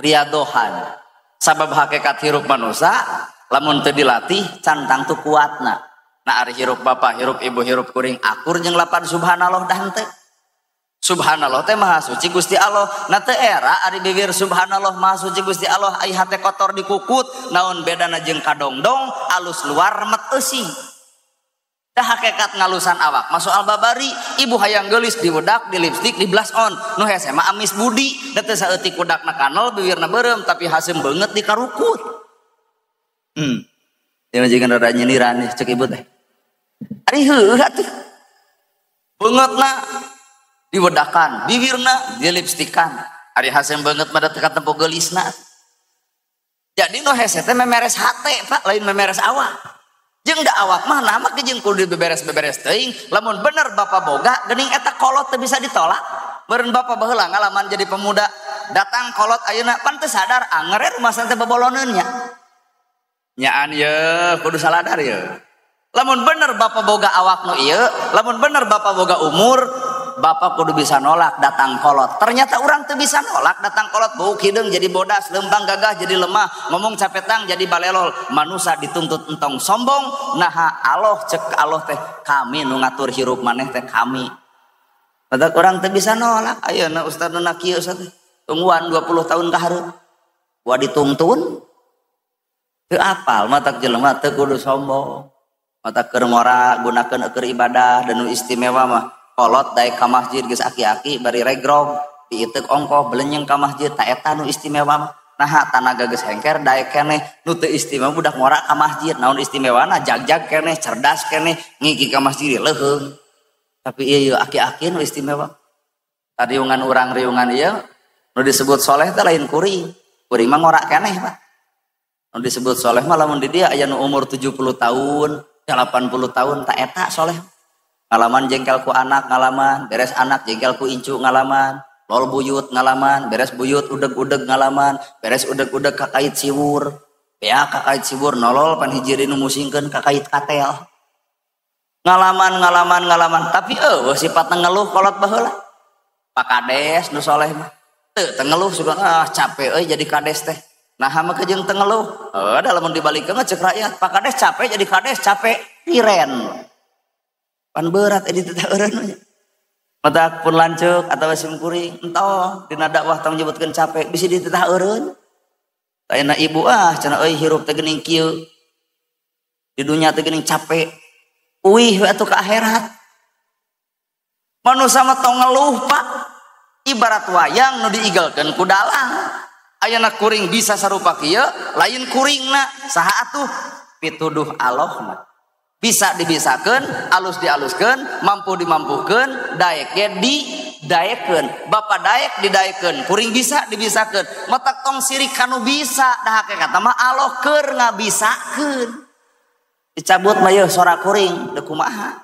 riadohan. Sabab hakikat hirup manusia lamun teu dilatih can tangtu kuatna. Nah ari hirup bapak, hirup ibu, hirup kuring akur jeung lapan subhanallah dah henteu. Subhanallah teh maha suci Gusti Allah. Na teu era ari bibir subhanallah maha suci Gusti Allah ai hate kotor dikukut naon bedana jeung kadongdong alus luar remet eusi. Dah hakikat ngalusan awak masuk albabari ibu hayang geulis diwedak di lipstik di blush on nu hese mah amis budi da teu saeutik wedakna kanol bibirna beureum tapi haseum beungeut dikarukut. Ieu mah jeung rada nyindiran cek ibu teh. Ari heueuh atuh. Beungeutna diwedakan, bibirna dilipstikan. Ari haseum beungeut mah da teu katempo geulisna. Jadi nu hese teh memeres hate, Pak, lain memeres awak. Jeung da awak mah nama ge jeung kudu beberes-beberes teuing, lamun bener bapa boga geuning eta kolot teu bisa ditolak. Meureun bapa baheula ngalaman jadi pemuda, datang kolot ayeuna pan teu sadar anger rumah teh baboloneun nya. Nyaan ye kudu saladar ye. Lamun bener bapa boga awak nu ieu, lamun bener bapa boga umur, bapak kudu bisa nolak datang kolot. Ternyata orang tuh bisa nolak datang kolot, bau hideung jadi bodas, lempang gagah jadi lemah, ngomong capetang jadi balelol. Manusa dituntut entong sombong, naha Allah cek Allah teh kami nu ngatur hirup maneh teh kami. Padahal orang teh bisa nolak. Ayeuna ustaz nu kieu ustaz tungguan 20 tahun ka hareup. Wa ditungtun teu apal matak jelema teu kudu sombong. Matak keur ngora gunakeun keur ibadah dan nu istimewa mah kolot daek ka masjid geus aki-aki bari regrog diiteuk ongkoh belenyeng ka masjid ta eta nu istimewa mah. Naha tanaga geus hengker daek keneh nu teu istimewa budak ngora ka masjid naon istimewana jagjag keneh cerdas keneh ngiki ka masjid leuheung. Tapi ieu aki-aki nu istimewa. Riungan urang riungan ieu nu disebut soleh teh lain kuring. Kuring mah ngora keneh Pak. Nu disebut soleh mah lamun di dia aya nu umur 70 tahun, 80 tahun ta eta soleh. Ngalaman jengkel ku anak ngalaman, beres anak jengkel ku incu ngalaman, lol buyut ngalaman, beres buyut udeg-udeg ngalaman, beres udeg-udeg kakait siwur. Ya kakait siwur nolol pan hiji nu musingkeun kakait katel. Ngalaman ngalaman ngalaman, tapi eueuh sifatna ngeluh kolot baheula. Pak Kades nu soleh mah teu teu ngeluh suka ah capek euy jadi kades teh. Nah mah jeung teu ngeluh. Heuh da lamun dibalikeun mah ceuk rakyat, Pak Kades capek jadi kades capek liren. Pan berat edit teh eureun nya. Matak pun lanceuk atawa simkuring entong dina dakwah tong nyebutkeun capek bisi dititah eureun. Ayeuna ibu ah cenah euy hirup teh geuning kieu. Di dunya teh geuning capek. Uih we atuh ka akhirat. Manusa mah tong ngeluh Pak. Ibarat wayang nu diigelkeun ku dalang. Ayeuna kuring bisa sarupa kieu, lain kuringna saha atuh pituduh Allahna. Bisa dibisakeun, alus dialuskeun, mampu dimampukeun, daek ge didaekeun. Bapa daek didaekeun, kuring bisa dibisakeun. Matak tong sirik kanu bisa, dah hakikatna mah Allah keur ngabisakeun. Dicabut mah yeuh sora kuring, deuk kumaha.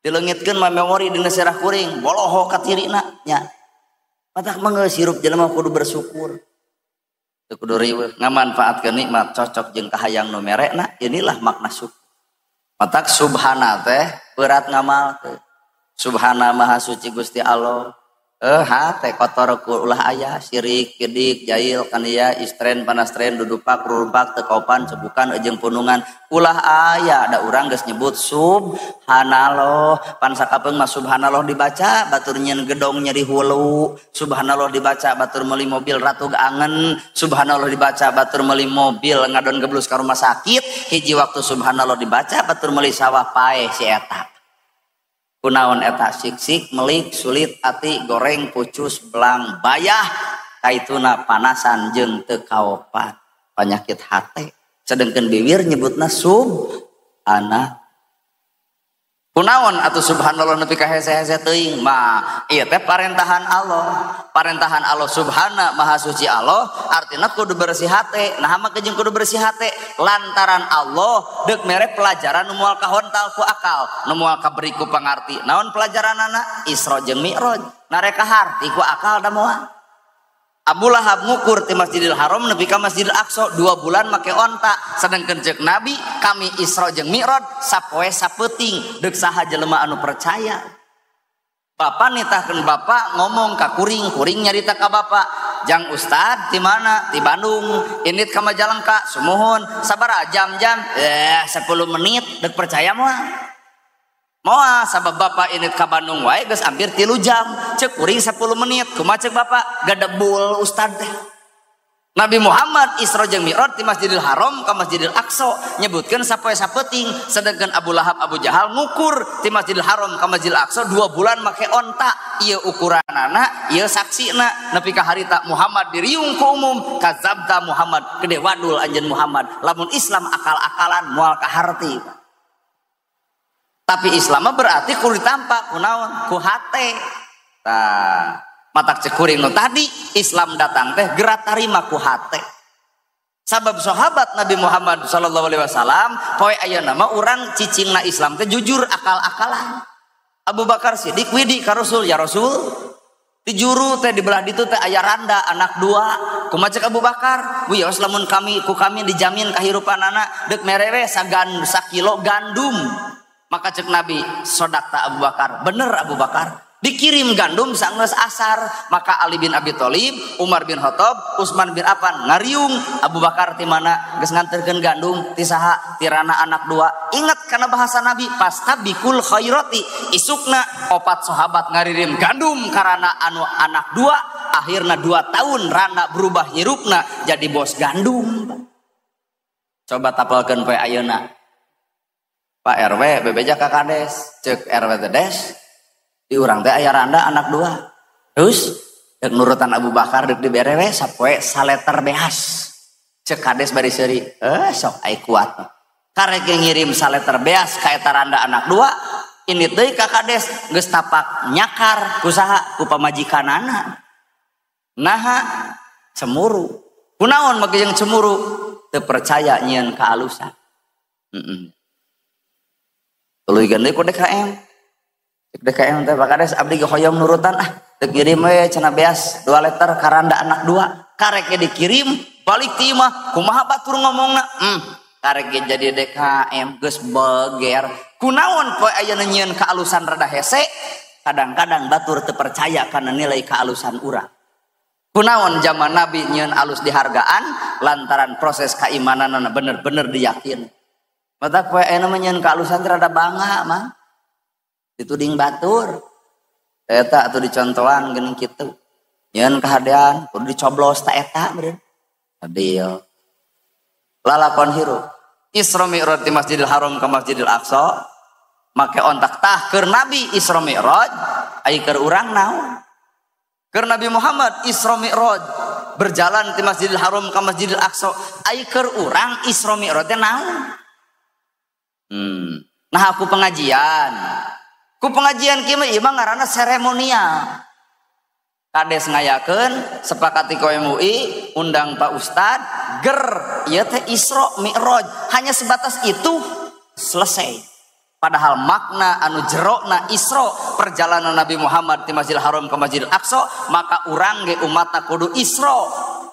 Dileungitkeun mah memori dina sirah kuring, boloho katirina nya. Matak mah geus hirup jelema kudu bersyukur. Teu kudu riweuh, ngamanfaatkeun nikmat cocok jeung kahayang nu merekna, inilah makna syukur. Matak subhana teh berat ngamal teh. Subhana maha suci Gusti Allah. Hate kotor ku ulah aya sirik, kidik, jail, kania, istren, panastren, dudupak, rurumpak, tekopan, cebukan, ejeng punungan. Ulah aya da urang geus nyebut subhanallah. Pan sakapeung mah subhanallah dibaca batur nyeun gedong nyeri hulu. Subhanallah dibaca batur meuli mobil ratu angen. Subhanallah dibaca batur meuli mobil ngadon geblus ka rumah sakit. Hiji waktu subhanallah dibaca batur meuli sawah paeh si eta. Kunaon eta sik-sik melik sulit ati goreng pucus belang bayah kaituna panasan jeung teu kaopat penyakit hate sedengkeun bibir nyebutna subhana. Kunaon atuh subhanallah nepi ka hese-hese teuing mah ieu teh parentahan Allah. Parentahan Allah subhana maha suci Allah artina kudu bersih hate. Nah mah jeung kudu bersih hate lantaran Allah deuk mere pelajaran nu moal kahontal ku akal, nu moal kaberi ku pangarti. Naon pelajaranana? Isra jeung Mi'raj. Nareka harti ku akal da moal. Abu Lahab ngukur ti Masjidil Haram nepi ka Masjidil Aqsa 2 bulan make onta. Sedengkeun ceuk Nabi kami Isra jeung Mi'raj sapoe sapeuting deuk saha jelema anu percaya. Bapak nitahkeun bapak ngomong ka kuring, kuring nyarita ka bapak. Jang ustad di mana? Di Bandung. Indit ka Majalengka, sumuhun. Sabaraha jam-jam? 10 menit dek percaya moal. Moal sabab bapak indit ka Bandung wae geus hampir 3 jam. Cek kuring 10 menit. Kumaha cek bapak? Gadebul ustad teh. Nabi Muhammad Isra jeung Mi'raj di Masjidil Haram ka Masjidil Aqsa nyebutkeun sapoe sapeuting, sedangkan Abu Lahab Abu Jahal ngukur di Masjidil Haram ka Masjidil Aqsa 2 bulan make onta. Ieu ukuranana, ieu saksina nepi ka harita Muhammad diriung ku umum kazabta Muhammad, gede wadul anjeun Muhammad. Lamun Islam akal-akalan moal kaharti. Tapi Islam mah berarti kudu ditampa kunaon? Ku hate. Tah matak cek kuring nu tadi Islam datang teh gerak tarima ku hate. Sabab sahabat Nabi Muhammad sallallahu alaihi wasallam poe ayeuna mah urang cicingna Islam teh jujur akal-akalan. Abu Bakar Siddiq widi ka Rasul, ya Rasul di juru teh di belah ditu teh aya randa anak 2. Kumaha cek Abu Bakar? Wios lamun kami ku kami dijamin kahirupanana deuk merewe sagan sakilo gandum. Maka cek Nabi sodakta Abu Bakar, bener Abu Bakar. Dikirim gandum sanggeus asar, maka Ali bin Abi Thalib, Umar bin Khattab, Utsman bin Affan ngariung. Abu Bakar ti mana geus nganterkeun gandum ti saha? Ti rana anak 2. Ingat kana bahasa Nabi pastabikul khairati. Isukna 4 sahabat ngaririm gandum karana anu anak 2, akhirna 2 tahun rana berubah hirupna jadi bos gandum. Coba tapelkeun poe ayeuna. Pak RW bebeja ka kades, ceuk RW teh des. Di urang teh aya randa anak 2. Terus dek nurutan Abu Bakar dek dibere we sapoe saleter beas. Cek kades bari seuri, sok ai kuat. Karek ngirim saleter beas ka eta randa anak 2, ini deui ka kades geus tapak nyakar ku saha? Ku pamajikanana. Naha cemburu. Kunaon make jeung cemburu? Teu percaya nyieun kaalusan. Heeh. Tuluy deui ku DKM. DKM teh Pak Kades abdi ge hoyong nurutan ah teu kirim we cenah beas 2 liter karanda anak 2 karek ge dikirim balik ti imah kumaha batur ngomongna karek ge jadi DKM geus beger kunaon poe ayeuna nyieun kaalusan rada hese kadang-kadang batur teu percaya kana nilai kaalusan urang. Kunaon zaman Nabi nyieun alus dihargaan lantaran proses keimananana bener-bener diyakin. Matak poe ayeuna mah nyieun kaalusan rada bangga mah dituding batur eta atuh dicontohan geuning kitu nyeun kahadean kudu dicoblos ta eta meureun adil lalakon hirup Isra Mi'raj di Masjidil Haram ka Masjidil Aqsa make ontak tah keur Nabi Isra Mi'raj ai keur urang naon? Keur Nabi Muhammad Isra Mi'raj berjalan di Masjidil Haram ka Masjidil Aqsa ai keur urang Isra Mi'raj teh naon? Nah aku pengajian. Ku pengajian kieu mah ieu mah ngaranna seremonial. Kades ngayakeun sepakati ku MUI undang Pak Ustad ger ieu teh Isra Mi'raj hanya sebatas itu selesai. Padahal makna anu jerokna Isra perjalanan Nabi Muhammad di Masjidil Haram ke Masjidil Aqsa maka urang ge umatna kudu Isra.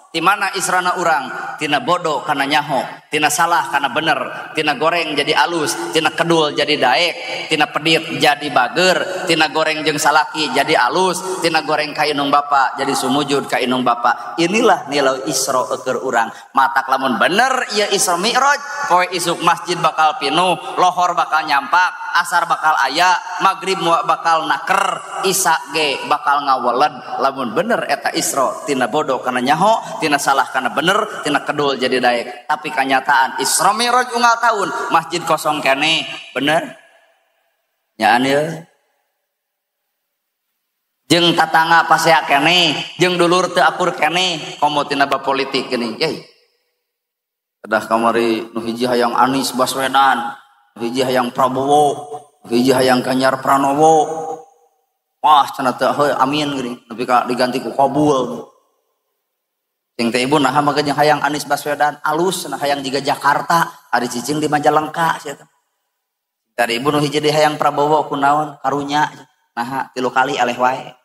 Di mana israna urang? Tina bodoh kana nyaho, tina salah kana bener, tina goreng jadi alus, tina kedul jadi daek, tina pedit jadi bager, tina goreng jeung salaki jadi alus, tina goreng ka inung bapa jadi sumujud ka inung bapa. Inilah nilai Isra keur urang. Matak lamun bener ieu Isra Mi'raj, poe isuk masjid bakal pinuh, lohor bakal nyampak, asar bakal aya, maghrib bakal naker, isya ge bakal ngaweled. Lamun bener eta Isra tina bodoh kana nyaho, tina salah karena bener, tina kedul jadi daek. Tapi kenyataan Isra Mi'raj unggal tahun masjid kosong kene, bener? Nyaan ieu. Jeung tatangga pasea kene, jeung dulur teu akur kene, komo tina bab politik geuning. Yeuh. Kedah kamari nu hiji hayang Anies Baswedan, nu hiji hayang Prabowo, nu hiji hayang Ganjar Pranowo. Wah cenah teu heuh amin geuning, nepi ka diganti ku Kabul. Cing teh ibu naha mah jeung hayang Anies Baswedan alus cenah hayang jiga Jakarta, ari cicing di Majalengka sia teh. Dari ibu nu hiji deui hayang Prabowo kunaon karunya naha 3 kali aleh wae.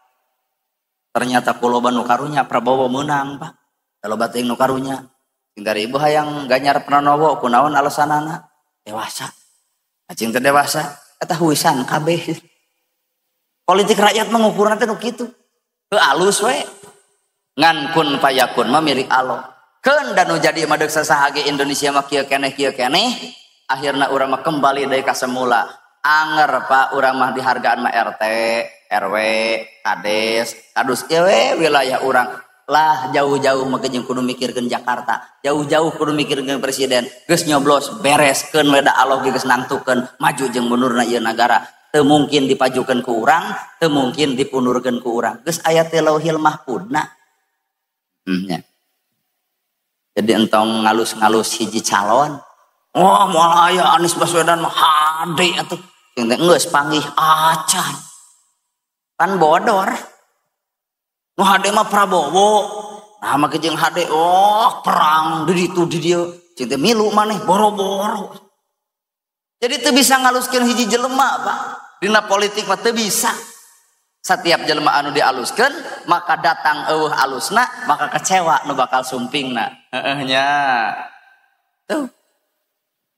Ternyata ku loba nu karunya Prabowo meunang Pak. Loba teuing nu karunya. Cing dari ibu hayang Ganjar Pranowo kunaon alasanana dewasa. Cing teh dewasa eta huisan kabeh. Politik rakyat mengukurna teh nu kitu. Heuh alus we. Ngan kun payakun mah milik Allah. Keun dan nu jadi mah deuk sasaha ge Indonesia mah kieu keneh kieu keneh, akhirna urang mah kembali deui ka semula. Anger Pak urang mah dihargaan mah RT, RW, Kades, Kadus ieu we wilayah urang. Lah jauh-jauh mah jeung kudu mikirkeun Jakarta, jauh-jauh kudu mikirkeun presiden. Geus nyoblos bereskeun we da Allah ge geus nangtukeun maju jeung mundurna ieu nagara. Teu mungkin dipajukeun ku urang, teu mungkin dipundurkeun ku urang. Geus aya teh Lauhil Mahfudna. Nya. Jadi entong ngalus-ngalus hiji calon. Wah, moal aya Anies Baswedan mah hade atuh. Jeung teh geus panggih acan. Pan bodor. Nu hade mah Prabowo. Nah make jeung hade oh perang di ditu di dieu. Jeung teh milu maneh boro-boro. Jadi teu bisa ngaluskeun hiji jelema, Pak. Dina politik mah teu bisa. Setiap jelema anu dialuskeun maka datang eueuh alusna maka kecewa nu bakal sumpingna. Heeh nya. Tuh.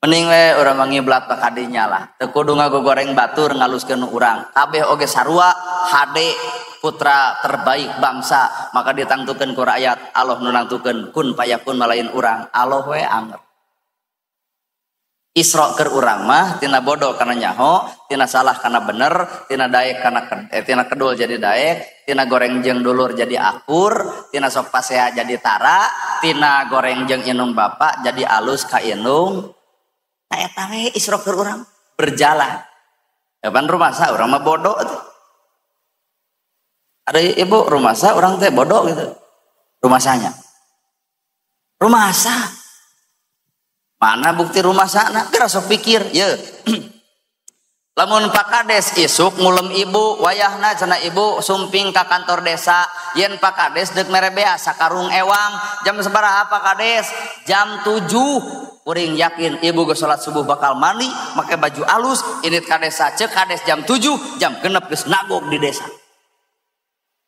Mending we urang mah ngiblat ka kadinya lah. Teu kudu ngagogoreng batur ngaluskeun urang. Kabeh oge sarua hade putra terbaik bangsa maka ditangtukeun ku rakyat. Allah nu nangtukeun kun payakun malain urang. Allah we anger. Isra keur urang mah tina bodoh kana nyaho, tina salah kana bener, tina daek kana tina kedul jadi daek, tina goreng jeung dulur jadi akur, tina sok pasea jadi tara, tina goreng jeung inung bapak jadi alus ka inung. Nah eta we isra keur urang berjalan. Ya pan rumasa urang mah bodoh atuh. Ada ibu rumasa urang teh bodoh gitu. Rumasanya. Rumasa. Mana bukti rumah sana? Geura sok pikir, ye. Lamun Pak Kades isuk ngulem ibu, wayahna cenah ibu sumping ka kantor desa, yen Pak Kades deuk mere beas sakarung ewang, jam sabaraha Pak Kades? Jam 7. Kuring yakin ibu geus salat subuh bakal mandi, make baju alus, init ka desa, ceuk Kades jam 7, jam 6 geus nagog di desa.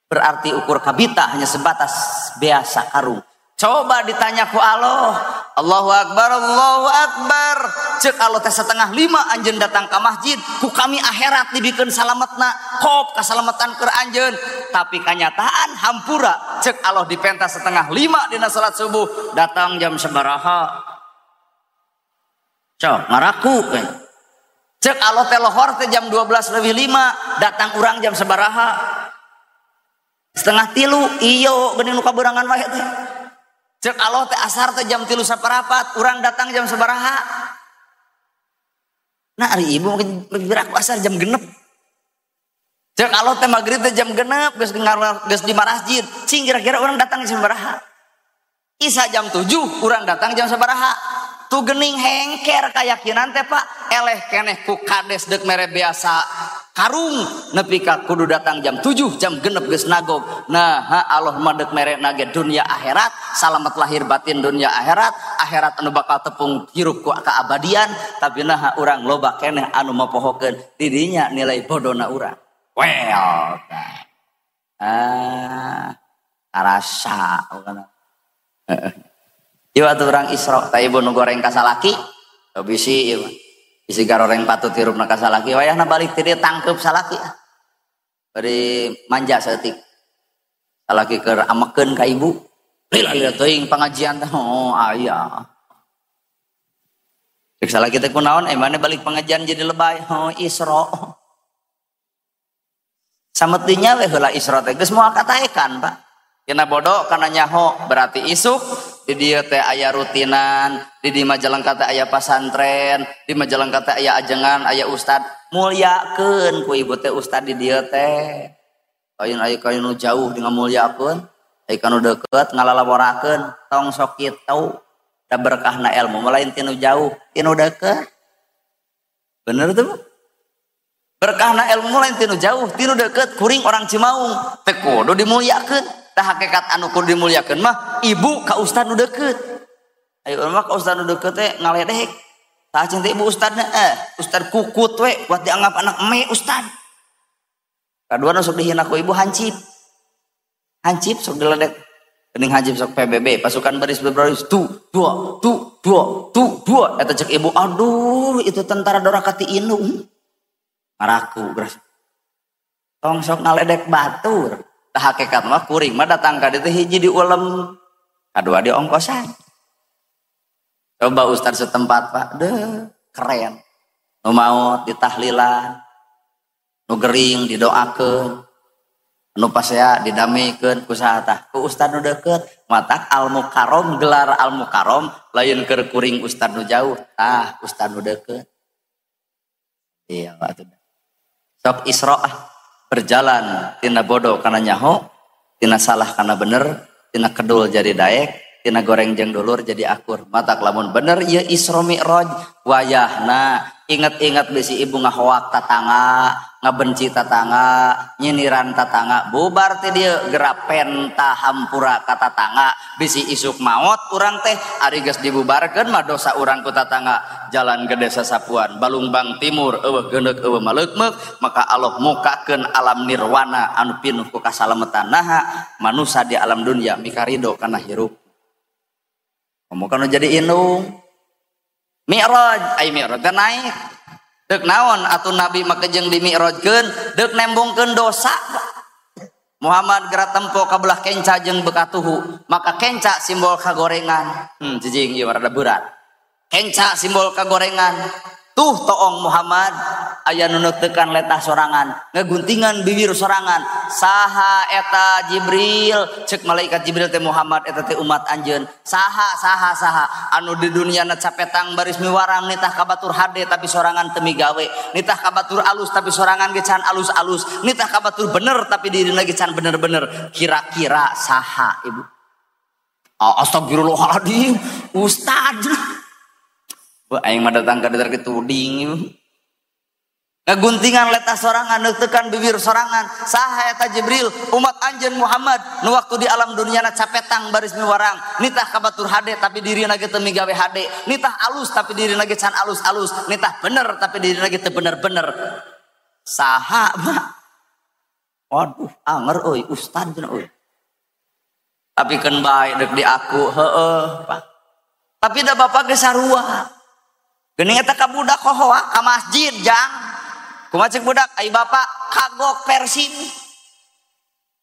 Berarti ukur kabita hanya sebatas beas sakarung. Coba ditanya ku Allah, Allahu Akbar, Allahu Akbar. Cek Allah teh 4:30 anjeun datang ka masjid, ku kami akhirat dibikeun salametna, kop kasalamatan keur anjeun. Tapi kanyataan hampura, cek Allah dipentas 4:30 dina salat subuh, datang jam sabaraha. Cok ngaraku. Cek Allah teh lohor teh jam 12:05, datang urang jam sabaraha? 2:30, iyo geuning nu kaberangan wae teh. Cek Allah teh asar teh jam 3:15, urang datang jam sabaraha? Nah ari ibu mungkin beraku asar jam 6. Cek Allah teh maghrib teh jam 6 geus di masjid. Cing kira-kira urang datang jam sabaraha? Isya jam 7, urang datang jam sabaraha? Tuh gening hengker keyakinan teh Pak, eleh keneh ku kades deuk mere biasa karung nepi ka kudu datang jam 7, jam 6 geus nagog. Nah, ha Allah mah deuk mere nage dunia akhirat, salamet lahir batin dunia akhirat, akhirat anu bakal tepung hirup ku keabadian, tapi nah urang loba keneh anu mapohokeun didinya nilai bodona urang. Well, ah, karasa bukan. Ieu atuh urang Isra, tah ibu nu goreng ka salaki, bisi ieu mah. Bisi garoreng patut hirupna ka salaki, wayahna balik ti dieu tangkeup salaki. Bari manja saeutik. Salaki keur amekeun ka ibu. Lila-lila teuing pangajian teh, oh aya. Cek salaki teh kunaon, maneh balik pengajian jadi lebay, oh Isra. Sametinya we heula Isra teh geus moal kataekan, Pak. Tina bodoh kana nyaho berarti isuk di dieu teh aya rutinan, di Majalengka teh aya pasantren, di Majalengka teh aya ajengan, aya ustad, mulyakeun ku ibu teh ustad di dieu teh. Lain aya ka nu jauh di ngamulyakeun, aya ka nu deukeut ngalalaworakeun, tong sok kitu. Da berkahna ilmu mah lain tinu jauh, tinu deukeut. Bener tuh, Bu? Berkahna ilmu lain tinu jauh, tinu deukeut, kuring orang Cimaung teh kudu dimulyakeun. Tah hakikat anu kudu dimulyakeun mah ibu ka ustad nu deukeut. Ayo urang mah ka ustad nu deukeut teh ngaledek. Tah cinta ibu ustadna, ustad kukut we buat dianggap anak eme ustad. Kadua nu sok dihina ku ibu hancip. Hancip sok diledek. Geuning hancip sok PBB, pasukan baris berbaris tu dua tu dua tu dua eta cek ibu, aduh itu tentara doraka ti indung. Ngaraku geus. Tong sok ngaledek batur. Tah hakikat mah kuring mah datang ka dieu hiji di ulem, kadua di ongkosan. Coba ustad setempat Pak, deh keren. Nu maot ditahlilan, nu gering didoakeun, nu pasea didamekeun ku saha tah? Ku ustad nu deukeut. Matak al mukarrom gelar al mukarrom lain keur kuring ustad nu jauh, tah ustad nu deukeut. Iya atuh. Sok Isra berjalan tina bodoh kana nyaho, tina salah kana bener, tina kedul jadi daek, tina goreng jeung dulur jadi akur. Matak lamun bener ieu Isra Mi'raj wayahna inget-inget bisi ibu ngahoak tatangga, ngabenci tatangga, nyiniran tatangga, bubar teh dieu geura penta hampura ka tatangga, bisi isuk maot urang teh ari geus dibubarkeun mah dosa urang ku tatangga. Jalan ke desa Sapuan, Balungbang Timur, eueuh geuneuk eueuh maleukmeuk, maka Allah mukakeun alam nirwana anu pinuh ku kasalametan. Naha manusa di alam dunia mikarido kana hirup. Komo kana jadi indung. Mi'raj, ai mi'raj teh naik. Deuk naon atuh nabi mah kejeng di mi'rajkeun, deuk nembongkeun dosa. Muhammad geura tempo ka belah kenca jeung bekatuhu, maka kenca simbol kagorengan. Cicing ieu rada berat. Kenca simbol kagorengan. Tuh toong Muhammad aya nu neutekan letah sorangan, ngeguntingan bibir sorangan. Saha eta Jibril, cek malaikat Jibril teh Muhammad eta teh umat anjeun. Saha saha saha anu di dunia na capetang baris miwarang nitah ka batur hade tapi sorangan teu migawe, nitah ka batur alus tapi sorangan ge can alus-alus, nitah ka batur bener tapi dirina ge can bener-bener. Kira-kira saha ibu? Astagfirullahaladzim, ustad. Wah, aing mah datang ka dieu tuding. Ngaguntingan letah sorangan, neutekan bibir sorangan. Saha eta Jibril, umat anjeun Muhammad nu waktu di alam dunia na capetang baris miwarang, nitah ka batur hade tapi dirina ge teu migawe hade, nitah alus tapi dirina ge can alus-alus, nitah bener tapi dirina ge teu bener-bener. Saha mah? Waduh, anger euy, ustad cenah euy. Tapi keun bae deuk di aku, heueuh, Pak. Tapi da bapak ge sarua. Geuning eta ka budak hohoa ka masjid jang. Kumaha cek budak ai bapak kagok Persib.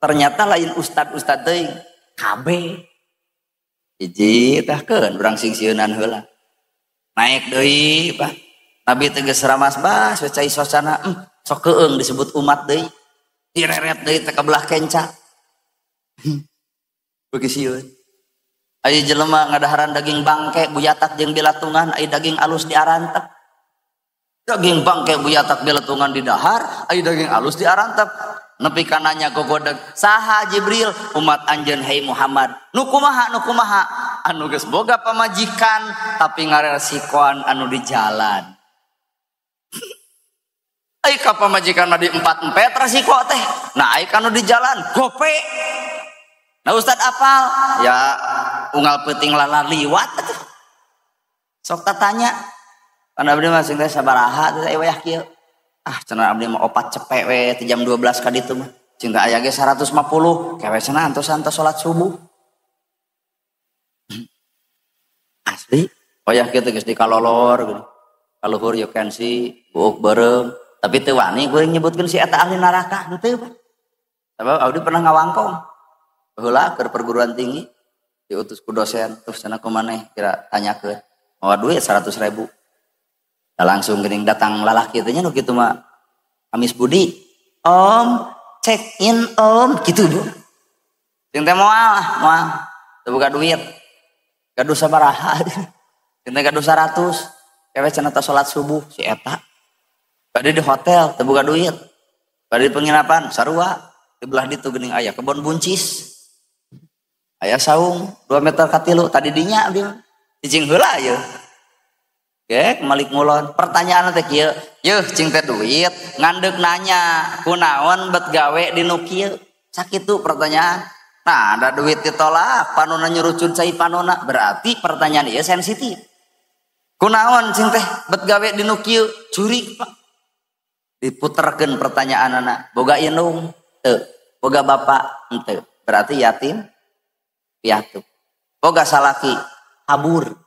Ternyata lain ustad-ustad teuing, KB. Hiji tah keun urang singsieunan heula. Naik deui Pak. Nabi teh geus ramas bas we cai sosana, sok keung disebut umat deui. Direret deui teh ka belah kenca. Beuki sieun. Ai jelema ngadaharan daging bangke buyatak jeung bilatungan, ai daging alus diarantep. Daging bangke buyatak bilatungan di dahar, ai daging alus diarantep. Nepi ka nanya gogodeg, saha Jibril, umat anjeun hei Muhammad. Nu kumaha nu kumaha? Anu geus boga pamajikan tapi ngaresikoan anu di jalan. Ai ka pamajikan mah di empat-empet resiko teh. Nah ai ka nu di jalan gope. Nah ustad apal? Ya unggal peuting lalaliwat atuh. Sok tatanya. Kan abdi mah sing teh sabaraha teh wayah kieu. Ah cenah abdi mah opat cepek we teh jam 12 ka ditu mah. Cing teh aya ge 150, kewe cenah antos-antos salat subuh. Asli, wayah kieu teh geus dikalolor geuning. Kaluhur you can see, buuk beureum, tapi teu wani kuring nyebutkeun si eta ahli neraka henteu Pak. Sabab abdi pernah ngawangkong. Baheula keur perguruan tinggi diutus ku dosen terus cenah ku maneh kira tanyakeun mawa duit 100.000. Nah, langsung geuning datang lalaki teh nya nu kitu mah Amis Budi, "Om, check in om," gitu Bu. Cing teh moal, moal. Teu boga duit. Gaduh sabaraha. Cing teh gaduh 100. Kewe cenah teh salat subuh si eta. Bade di hotel teu boga duit. Bade di penginapan sarua. Di belah ditu geuning aya kebon buncis. Aya saung 2 meter ka 3 tadi dinya abdi mah. Cicing heula ieu. Gek malik ngulon. Pertanyaan teh kieu, yeuh cing teh duit ngandeuk nanya kunaon bet gawe di nu kieu. Sakitu pertanyaan. Nah, ada duit ditolak, panona nyurucun cai panona, berarti pertanyaan ieu sensitif. Kunaon cing teh bet gawe di nu kieu? Curi, Pak. Diputerkeun pertanyaanana. Boga indung teu, boga bapak henteu. Berarti yatim piatu. Boga salaki kabur.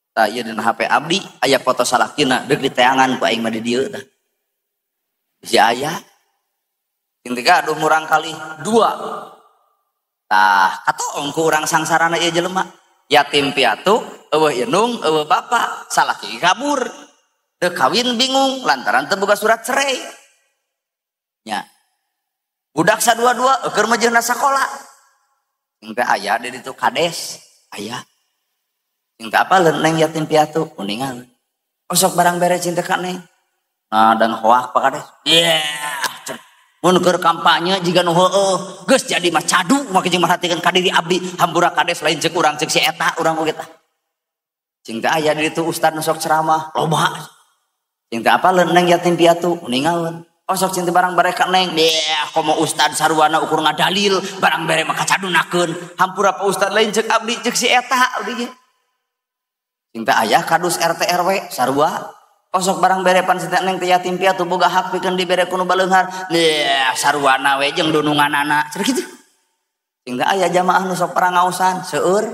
Tah ieu dina HP abdi aya foto salakina deuk diteangan ku aing mah di dieu tah. Bisi aya. Cing teh gaduh murang kali 2. Tah katoong ku urang sangsarana ieu jelema. Yatim piatu, eueuh indung, eueuh bapa, salaki kabur. Deu kawin bingung lantaran teu boga surat cerai. Nya. Budak sadua-dua eueuh mejeuna sakola. Cing teh aya di ditu kades, aya. Cing teh apa neng yatim piatu uningan. Osok barang bere cing teh ka neng. Nah, dan hoak Pak Kades. Yeah. Mun keur kampanye jiga nu heueuh, geus jadi mah cadu make jeung merhatikeun ka diri abdi, hampura kades lain ceuk urang ceuk si eta urang oge tah. Cing teh aya di ditu ustad nu sok ceramah, loba. Cing teh apa neng yatim piatu uningaeun. Osok cing teh barang bare ka neng, yeah, komo ustad sarwana ukur ngadalil, barang bere mah kacadunakeun. Hampura Pak Ustad lain ceuk abdi ceuk si eta abdi ge. Cing teh aya kadus RT RW sarua. Osok barang bere pan si teh neng teh yatim piatu boga hak pikeun dibere ku nu baleunghar. Nih sarwana we jeung dununganana. Cenah kitu. Cing teh aya jamaah nu sok parangaosan seueur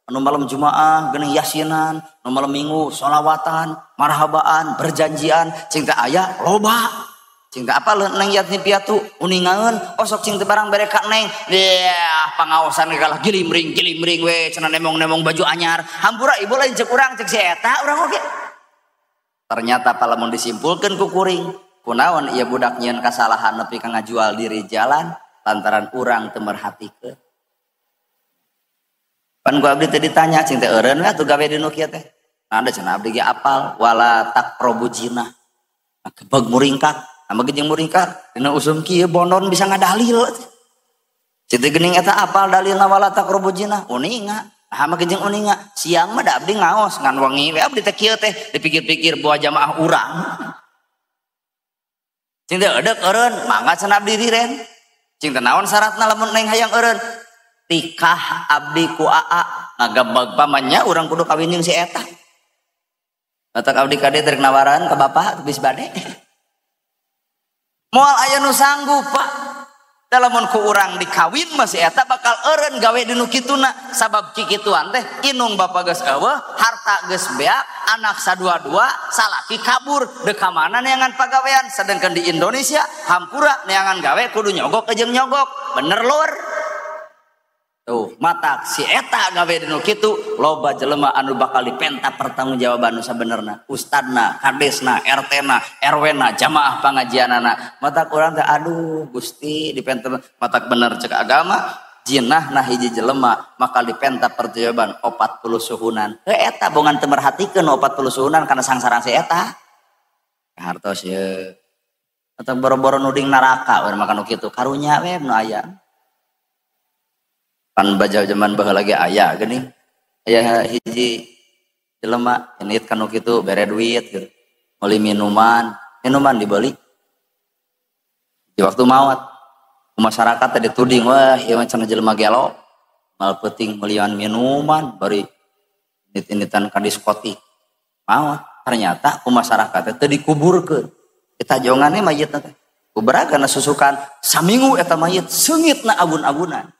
anu malam Jumaah geuning yasinan, nu malam Minggu sholawatan, marhabaan, berjanjian, cing teh aya loba. Cing teh apa neng yatim piatu uningaeun, osok cing teh barang bere ka neng. Deah pangaosan kalah gilimring-gilimring we cenah nemong-nemong baju anyar. Hampura ibu lain ceuk urang ceuk si eta urang oge. Ternyata palamun disimpulkeun ku kuring, kunaon ieu budak nyieun kasalahan nepi ka ngajual diri jalan lantaran urang teu merhatikeun. Pan ku abdi teh ditanya cing teh eureun we atuh gawe di nu kieu teh. Nah da cenah abdi ge apal wala taqrabu zina. Nah, gebeg muringkak, ame jeung muringkak dina usum kieu bondon bisa ngadalil. Cing teh geuning eta apal dalilna wala taqrabu zina, uninga. Nah make jeung uninga, siang mah da abdi ngaos ngan wengi we abdi teh kieu teh dipikir-pikir boa jamaah urang. Cing teh eudek eureun, mangga cenah abdi diren. Cing teh naon syaratna lamun neng hayang eureun? Tikah abdi ku aa, ngagebeg pamannya urang kudu kawin jeung si eta. Batak abdi kade rek nawaran ka bapak geus bade. Moal aya nu sanggup, Pak. Lamun ku urang dikawin mah si eta bakal eureun gawe di nu kituna sabab kikituan teh inung bapa geus eueuh, harta geus beak, anak sadua-dua, salaki kabur, deuk ka mana neangan pagawean, sedangkan di Indonesia hampura neangan gawe kudu nyogok jeung nyogok, bener lur. Tuh, matak si eta gawe di nu kitu loba jelema anu bakal dipenta pertanggungjawaban nu sabenerna, ustadna, kadesna, RT-na, RW-na, jamaah pangajianana. Matak urang teh aduh Gusti dipenta matak bener cek agama, jinah nah hiji jelema bakal dipenta pertanggungjawaban 40 suhunan. Heuh eta bongan teu merhatikeun 40 suhunan kana sangsarang si eta. Hartos ye. Atau boro-boro nuding neraka we makan nu kitu karunya we nu aya. Pan baja zaman baheula lagi aya geuning. Aya hiji jelema init kanu kitu bere duit gitu. Meuli minuman, minuman dibeli. Di waktu maot masyarakat teh dituding wah ieu mah cenah jelema gelo. Mal peuting meulian minuman bari init-initan ka diskotik. Maot ternyata ku masyarakat teh teu dikuburkeun. Eta jongane mayitna teh. Kuberagana susukan saminggu eta mayit seungitna abun-abunan.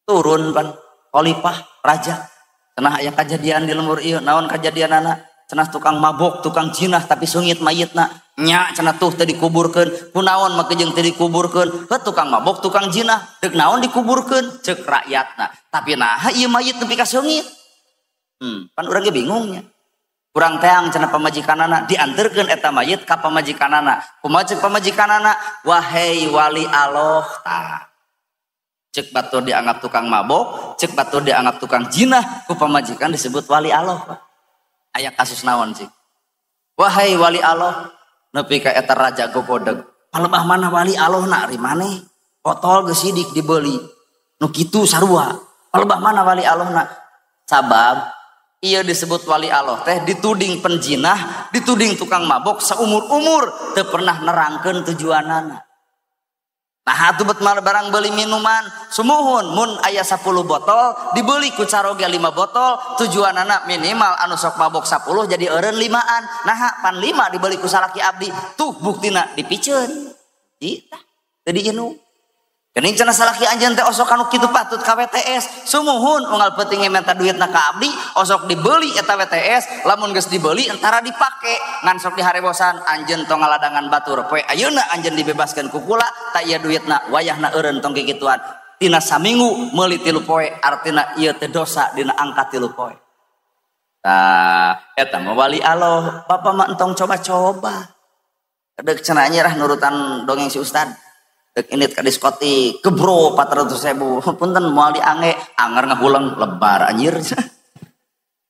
Turun pan khalifah raja cenah aya kajadian di lembur ieu naon kajadianana cenah tukang mabok tukang jinah tapi sungit mayitna nya cenah tuh teu dikuburkeun kunaon make jeung teu dikuburkeun heuh tukang mabok tukang jinah deuk naon dikuburkeun ceuk rakyatna tapi naha ieu mayit nepi ka sungit. Pan urang ge bingungnya urang teang cenah pamajikanana dianterkeun eta mayit ka pamajikanana kumaha ceuk pamajikanana wahai wali Allah tah. Cek batur dianggap tukang mabok, cek batur dianggap tukang jinah, ku pamajikan disebut wali Allah. Aya kasus naon cik? Wahai wali Allah, nepi ka eta raja gogodeg. Palebah mana wali Allah na ari maneh? Botol geus sidik dibeli. Nu kitu sarua. Palebah mana wali Allah na? Sabab ieu disebut wali Allah teh dituding penjinah, dituding tukang mabok saumur-umur teu pernah nerangkeun tujuanana. Nah atuh bet barang beli minuman sumuhun mun aya 10 botol dibeli ku caroge 5 botol tujuanana minimal anu sok mabok 10 jadi eureun 5an nah pan 5 dibeli ku salaki abdi tuh buktina dipiceun tah teu diinum. Geuning cenah salaki anjeun teh osok anu kitu patut ka WTS. Sumuhun unggal peuting minta duitna ka abdi, osok dibeli eta WTS, lamun geus dibeli entara dipake. Ngan sok diharebosan anjeun tong ngaladangan batur. Poe ayeuna anjeun dibebaskeun ku kula, ta ieu duitna wayahna eureun tong kikituan. Tina saminggu meuli 3 poe, artina ieu teh dosa dina angka 3 poe. Tah, eta mah wali Allah, bapak mah entong coba-coba. Deuk cenah nyerah nurutan dongeng si ustad. Dek init ka diskotik, gebro 400.000. Punten moal diange, anger ngahuleng lebar anjir.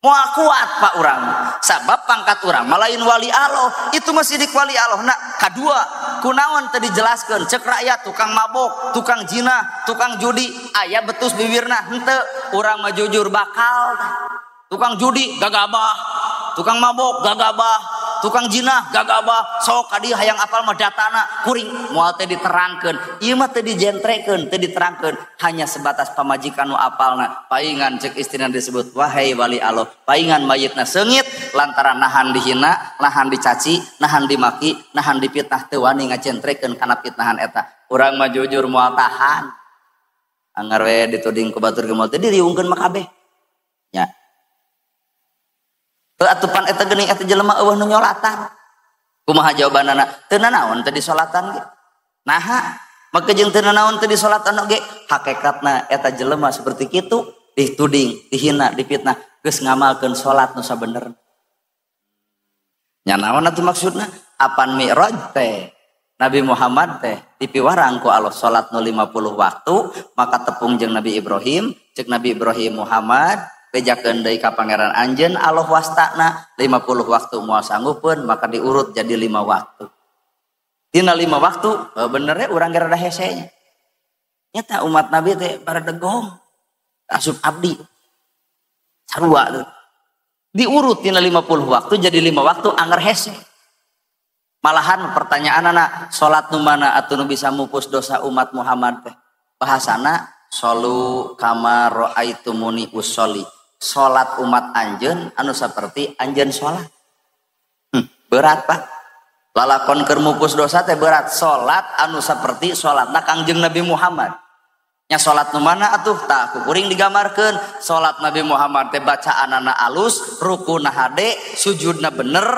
Moal kuat pak urang. Sabab pangkat urang malain wali Allah, itu masih dik wali Allah. Nah, kadua, kunaon teu dijelaskeun, cek rakyat tukang mabok, tukang zina, tukang judi, aya betus bibirna henteu, urang mah jujur bakal. Tukang judi gagabah, tukang mabok gagabah, tukang jinah gagabah, sok ka dieu hayang apal mah datana kuring moal teh diterangkeun, ieu mah teu dijentrekeun, teu diterangkeun, hanya sebatas pamajikan nu apalna. Paingan cek istrina disebut wahai wali Allah, paingan mayitna seungit lantaran nahan dihina, nahan dicaci, nahan dimaki, nahan dipitnah, teu wani ngajentrekeun kana fitnahan eta. Urang mah jujur moal tahan. Anggar we dituding ku batur ge moal teu diriungkeun mah kabeh. Nya. Atupan eta geuning eta jelema eueuh nu nyolatan. Kumaha jawabanana? Teu nanaon teu disolatan ge. Naha? Make jeung teu nanaon teu disolatan oge? Hakikatna eta jelema seperti kitu dituding, dihina, dipitnah, geus ngamalkeun salat nu sabenerna. Nya naon atuh maksudna? Apan mi'raj teh Nabi Muhammad teh dipiwarang ku Allah salat nu 50 waktu, maka tepung jeung Nabi Ibrahim, ceuk Nabi Ibrahim Muhammad bejakeun deui ka pangeran anjeun Allah wastana 50 waktu moal sanggupeun maka diurut jadi 5 waktu. Tina 5 waktu bener ya urang ge rada hese nya. Nyata umat Nabi teh paradegong asup abdi. Sarua tuh. Diurut tina 50 waktu jadi 5 waktu anger hese. Malahan pertanyaanana salat nu mana atuh nu bisa mupus dosa umat Muhammad teh? Bahasana solu kama raaitumuni usolli. Salat umat anjeun anu saperti anjeun salat. Berat pak. Lalakon keur mupus dosa teh berat. Salat anu saperti salatna Kangjeng Nabi Muhammad. Nya salat nu mana atuh? Tah ku kuring digambarkeun. Salat Nabi Muhammad teh bacaanana alus, rukuna hade, sujudna bener,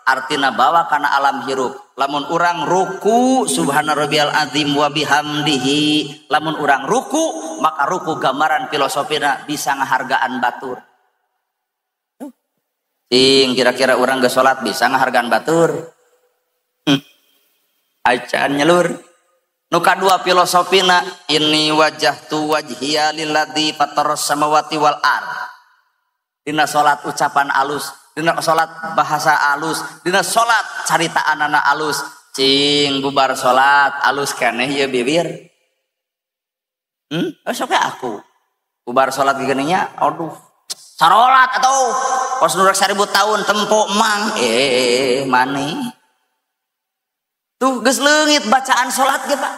artina bawa kana alam hirup. Lamun urang ruku subhana rabbiyal azim wa bihamdihi, lamun urang ruku maka ruku gambaran filosofina bisa ngahargaan batur. Cing kira-kira urang geus salat bisa ngahargaan batur? Acan nyelur. Nu kadua filosofina inni wajjahtu wajhiya lilladzi fataras samawati wal ard. Dina salat ucapan alus, dina salat bahasa alus, dina salat caritaanana alus. Cing bubar salat alus keneh ieu bibir. Sok aku. Bubar salat geuning-nya aduh. Sarolat atuh. Kos nu rek 1000 tahun tempo mang. Maneh. Tuh geus leungit bacaan salat ge Pak.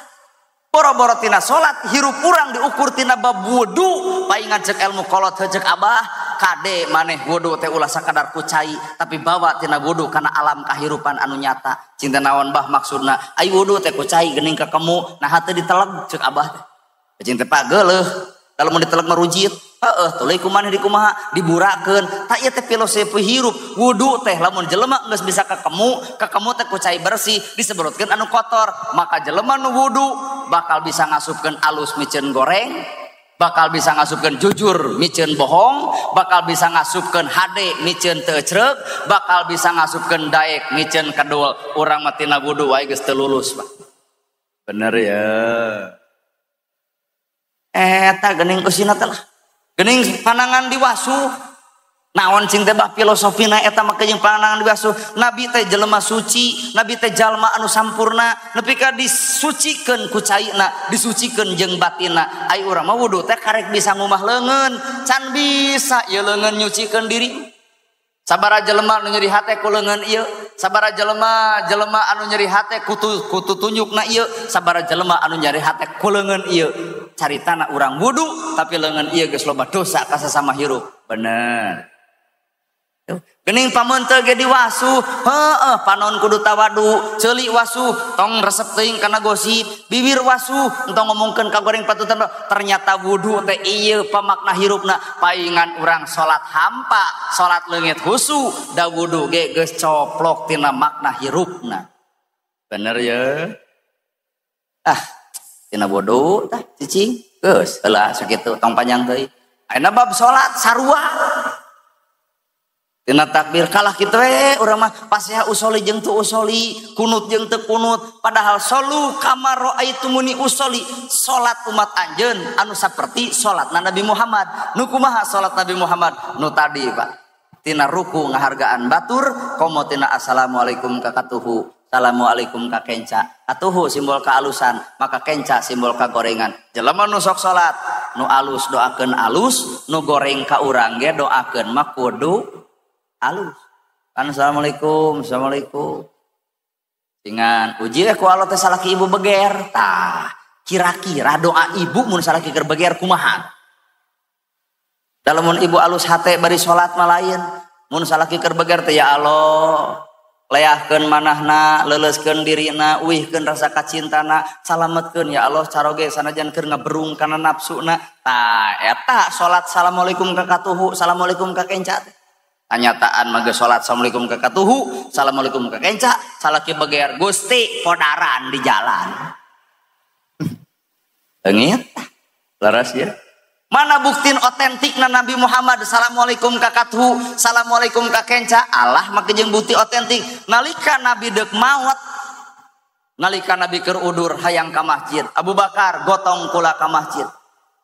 Boro-boro tina salat hirup urang diukur tina bab wudu. Paingan cek ilmu kolot heuh cek abah. Kade maneh wudu teh ulah sakadar ku cai tapi bawa tina wudu kana alam kahirupan anu nyata. Cinta naon bah maksudna? Ai wudu teh ku cai geuning kakemu nah teu diteleg cek abah teh. Cinta pak geuleuh kalau mun diteleg merujit. Heeh tuluy kumaneh dikumaha diburakeun. Tah ieu teh filosofi hirup. Wudu teh lamun jelema geus bisa kakemu, kakemu teh ku cai bersih disebrotkeun anu kotor, maka jelema nu wudu bakal bisa ngasupkeun alus miceun goreng, bakal bisa ngasupkeun jujur miceun bohong, bakal bisa ngasupkeun hade miceun teu ecreuk, bakal bisa ngasupkeun daek miceun kedul. Urang mah tina wudu wae geus teu lulus, Pak. Bener ya. Eta geuning eusina teh lah. Geuning panangan diwasuh. Naon cing teh bah filosofina eta mah jeung panangan diwasuh. Nabi teh jelema suci, nabi teh jalma anu sampurna, nepi ka disucikeun ku caina, disucikeun jeung batinna. Ai urang mah wudu teh karek bisa ngumah leungeun, can bisa ieu leungeun nyucikeun diri. Sabaraha jelema anu nyeri hate ku leungeun ieu, sabaraha jelema anu nyeri hate ku tutunjukna ieu, sabaraha jelema anu nyeri hate ku leungeun ieu. Caritana urang wudu tapi leungeun ieu geus loba dosa ka sasama hirup. Bener. Gening pameunteul ge diwasuh, heueuh panon kudu tawadu, ceuli wasuh, tong resep teuing kana gosip, bibir wasuh, entong ngomongkeun ka goreng patutan. Ternyata wudu teh ieu pamakna hirupna, paingan urang salat hampa, salat leungit husu, da wudu ge geus coplok tina makna hirupna. Bener ya? Ah, tina wudu tah cicing, geus heula sakitu tong panjang teuing. Ayeuna bab salat sarua. Tina takbir kalah kitu we urang mah pasea usoli jeung teu usoli, kunut jeung teu kunut, padahal solu kama raaitumuni usoli, salat umat anjeun anu saperti salatna Nabi Muhammad. Nu kumaha salat Nabi Muhammad? Nu tadi Pak. Tina ruku ngahargaan batur, komo tina assalamualaikum ka katuhu, assalamualaikum ka kenca. Katuhu simbol kealusan, maka kenca simbol kagorengan. Jelema nu sok salat, nu alus doakeun alus, nu goreng ka urang ge doakeun mah kudu alus. Kan assalamualaikum, assalamualaikum. Dengan uji ku Allah teh salaki ibu beger. Tah, kira-kira doa ibu mun salaki keur beger kumaha? Dalam mun ibu alus hate bari salat mah lain. Mun salaki keur beger teh ya Allah, leahkeun manahna, leuleuskeun dirina, uihkeun rasa kacintana, salametkeun ya Allah caroge sanajan keur ngaberung kana nafsuna. Tah, eta salat assalamualaikum ka katuhu, assalamualaikum ka kenca. Kanyataan mah geus salat assalamualaikum ka katuhu, assalamualaikum ka kenca, salaki beger Gusti podaran di jalan. Leungit laras ya. Mana buktin otentikna Nabi Muhammad assalamualaikum ka katuhu, assalamualaikum ka kenca? Allah mah jeung bukti otentik. Nalika Nabi deuk maot, nalika Nabi keur udur hayang ka masjid, Abu Bakar gotong kula ka masjid.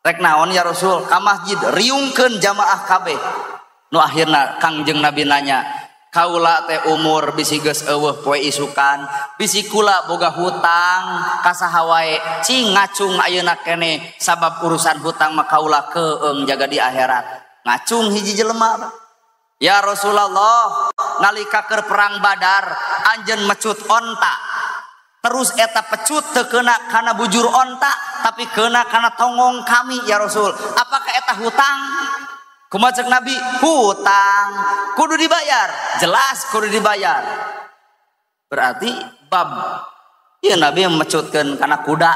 Rek naon ya Rasul? Ka masjid riungkeun jamaah kabeh. Nu akhirna Kangjeng Nabi nanya, kaula teh umur bisi geus eueuh poe isukan, bisi kula boga hutang ka saha wae, cing ngacung ayeuna keneh sabab urusan hutang mah kaula keung jaga di akhirat. Ngacung hiji jelema. Ya Rasulullah, nalika keur perang Badar anjeun mecut onta. Terus eta pecut teu keuna kana bujur onta, tapi keuna kana tongong kami ya Rasul. Apakah eta hutang? Kumaha cek Nabi? Hutang kudu dibayar. Jelas kudu dibayar. Berarti bab ieu Nabi mecutkeun kana kuda.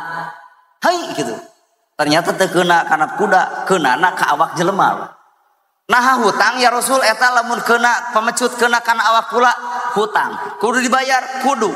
Hai gitu. Ternyata teu keuna kana kuda, keunana ka awak jelema. Nah hutang ya Rasul eta lamun keuna pemecut keuna kana awak kula hutang. Kudu dibayar, kudu.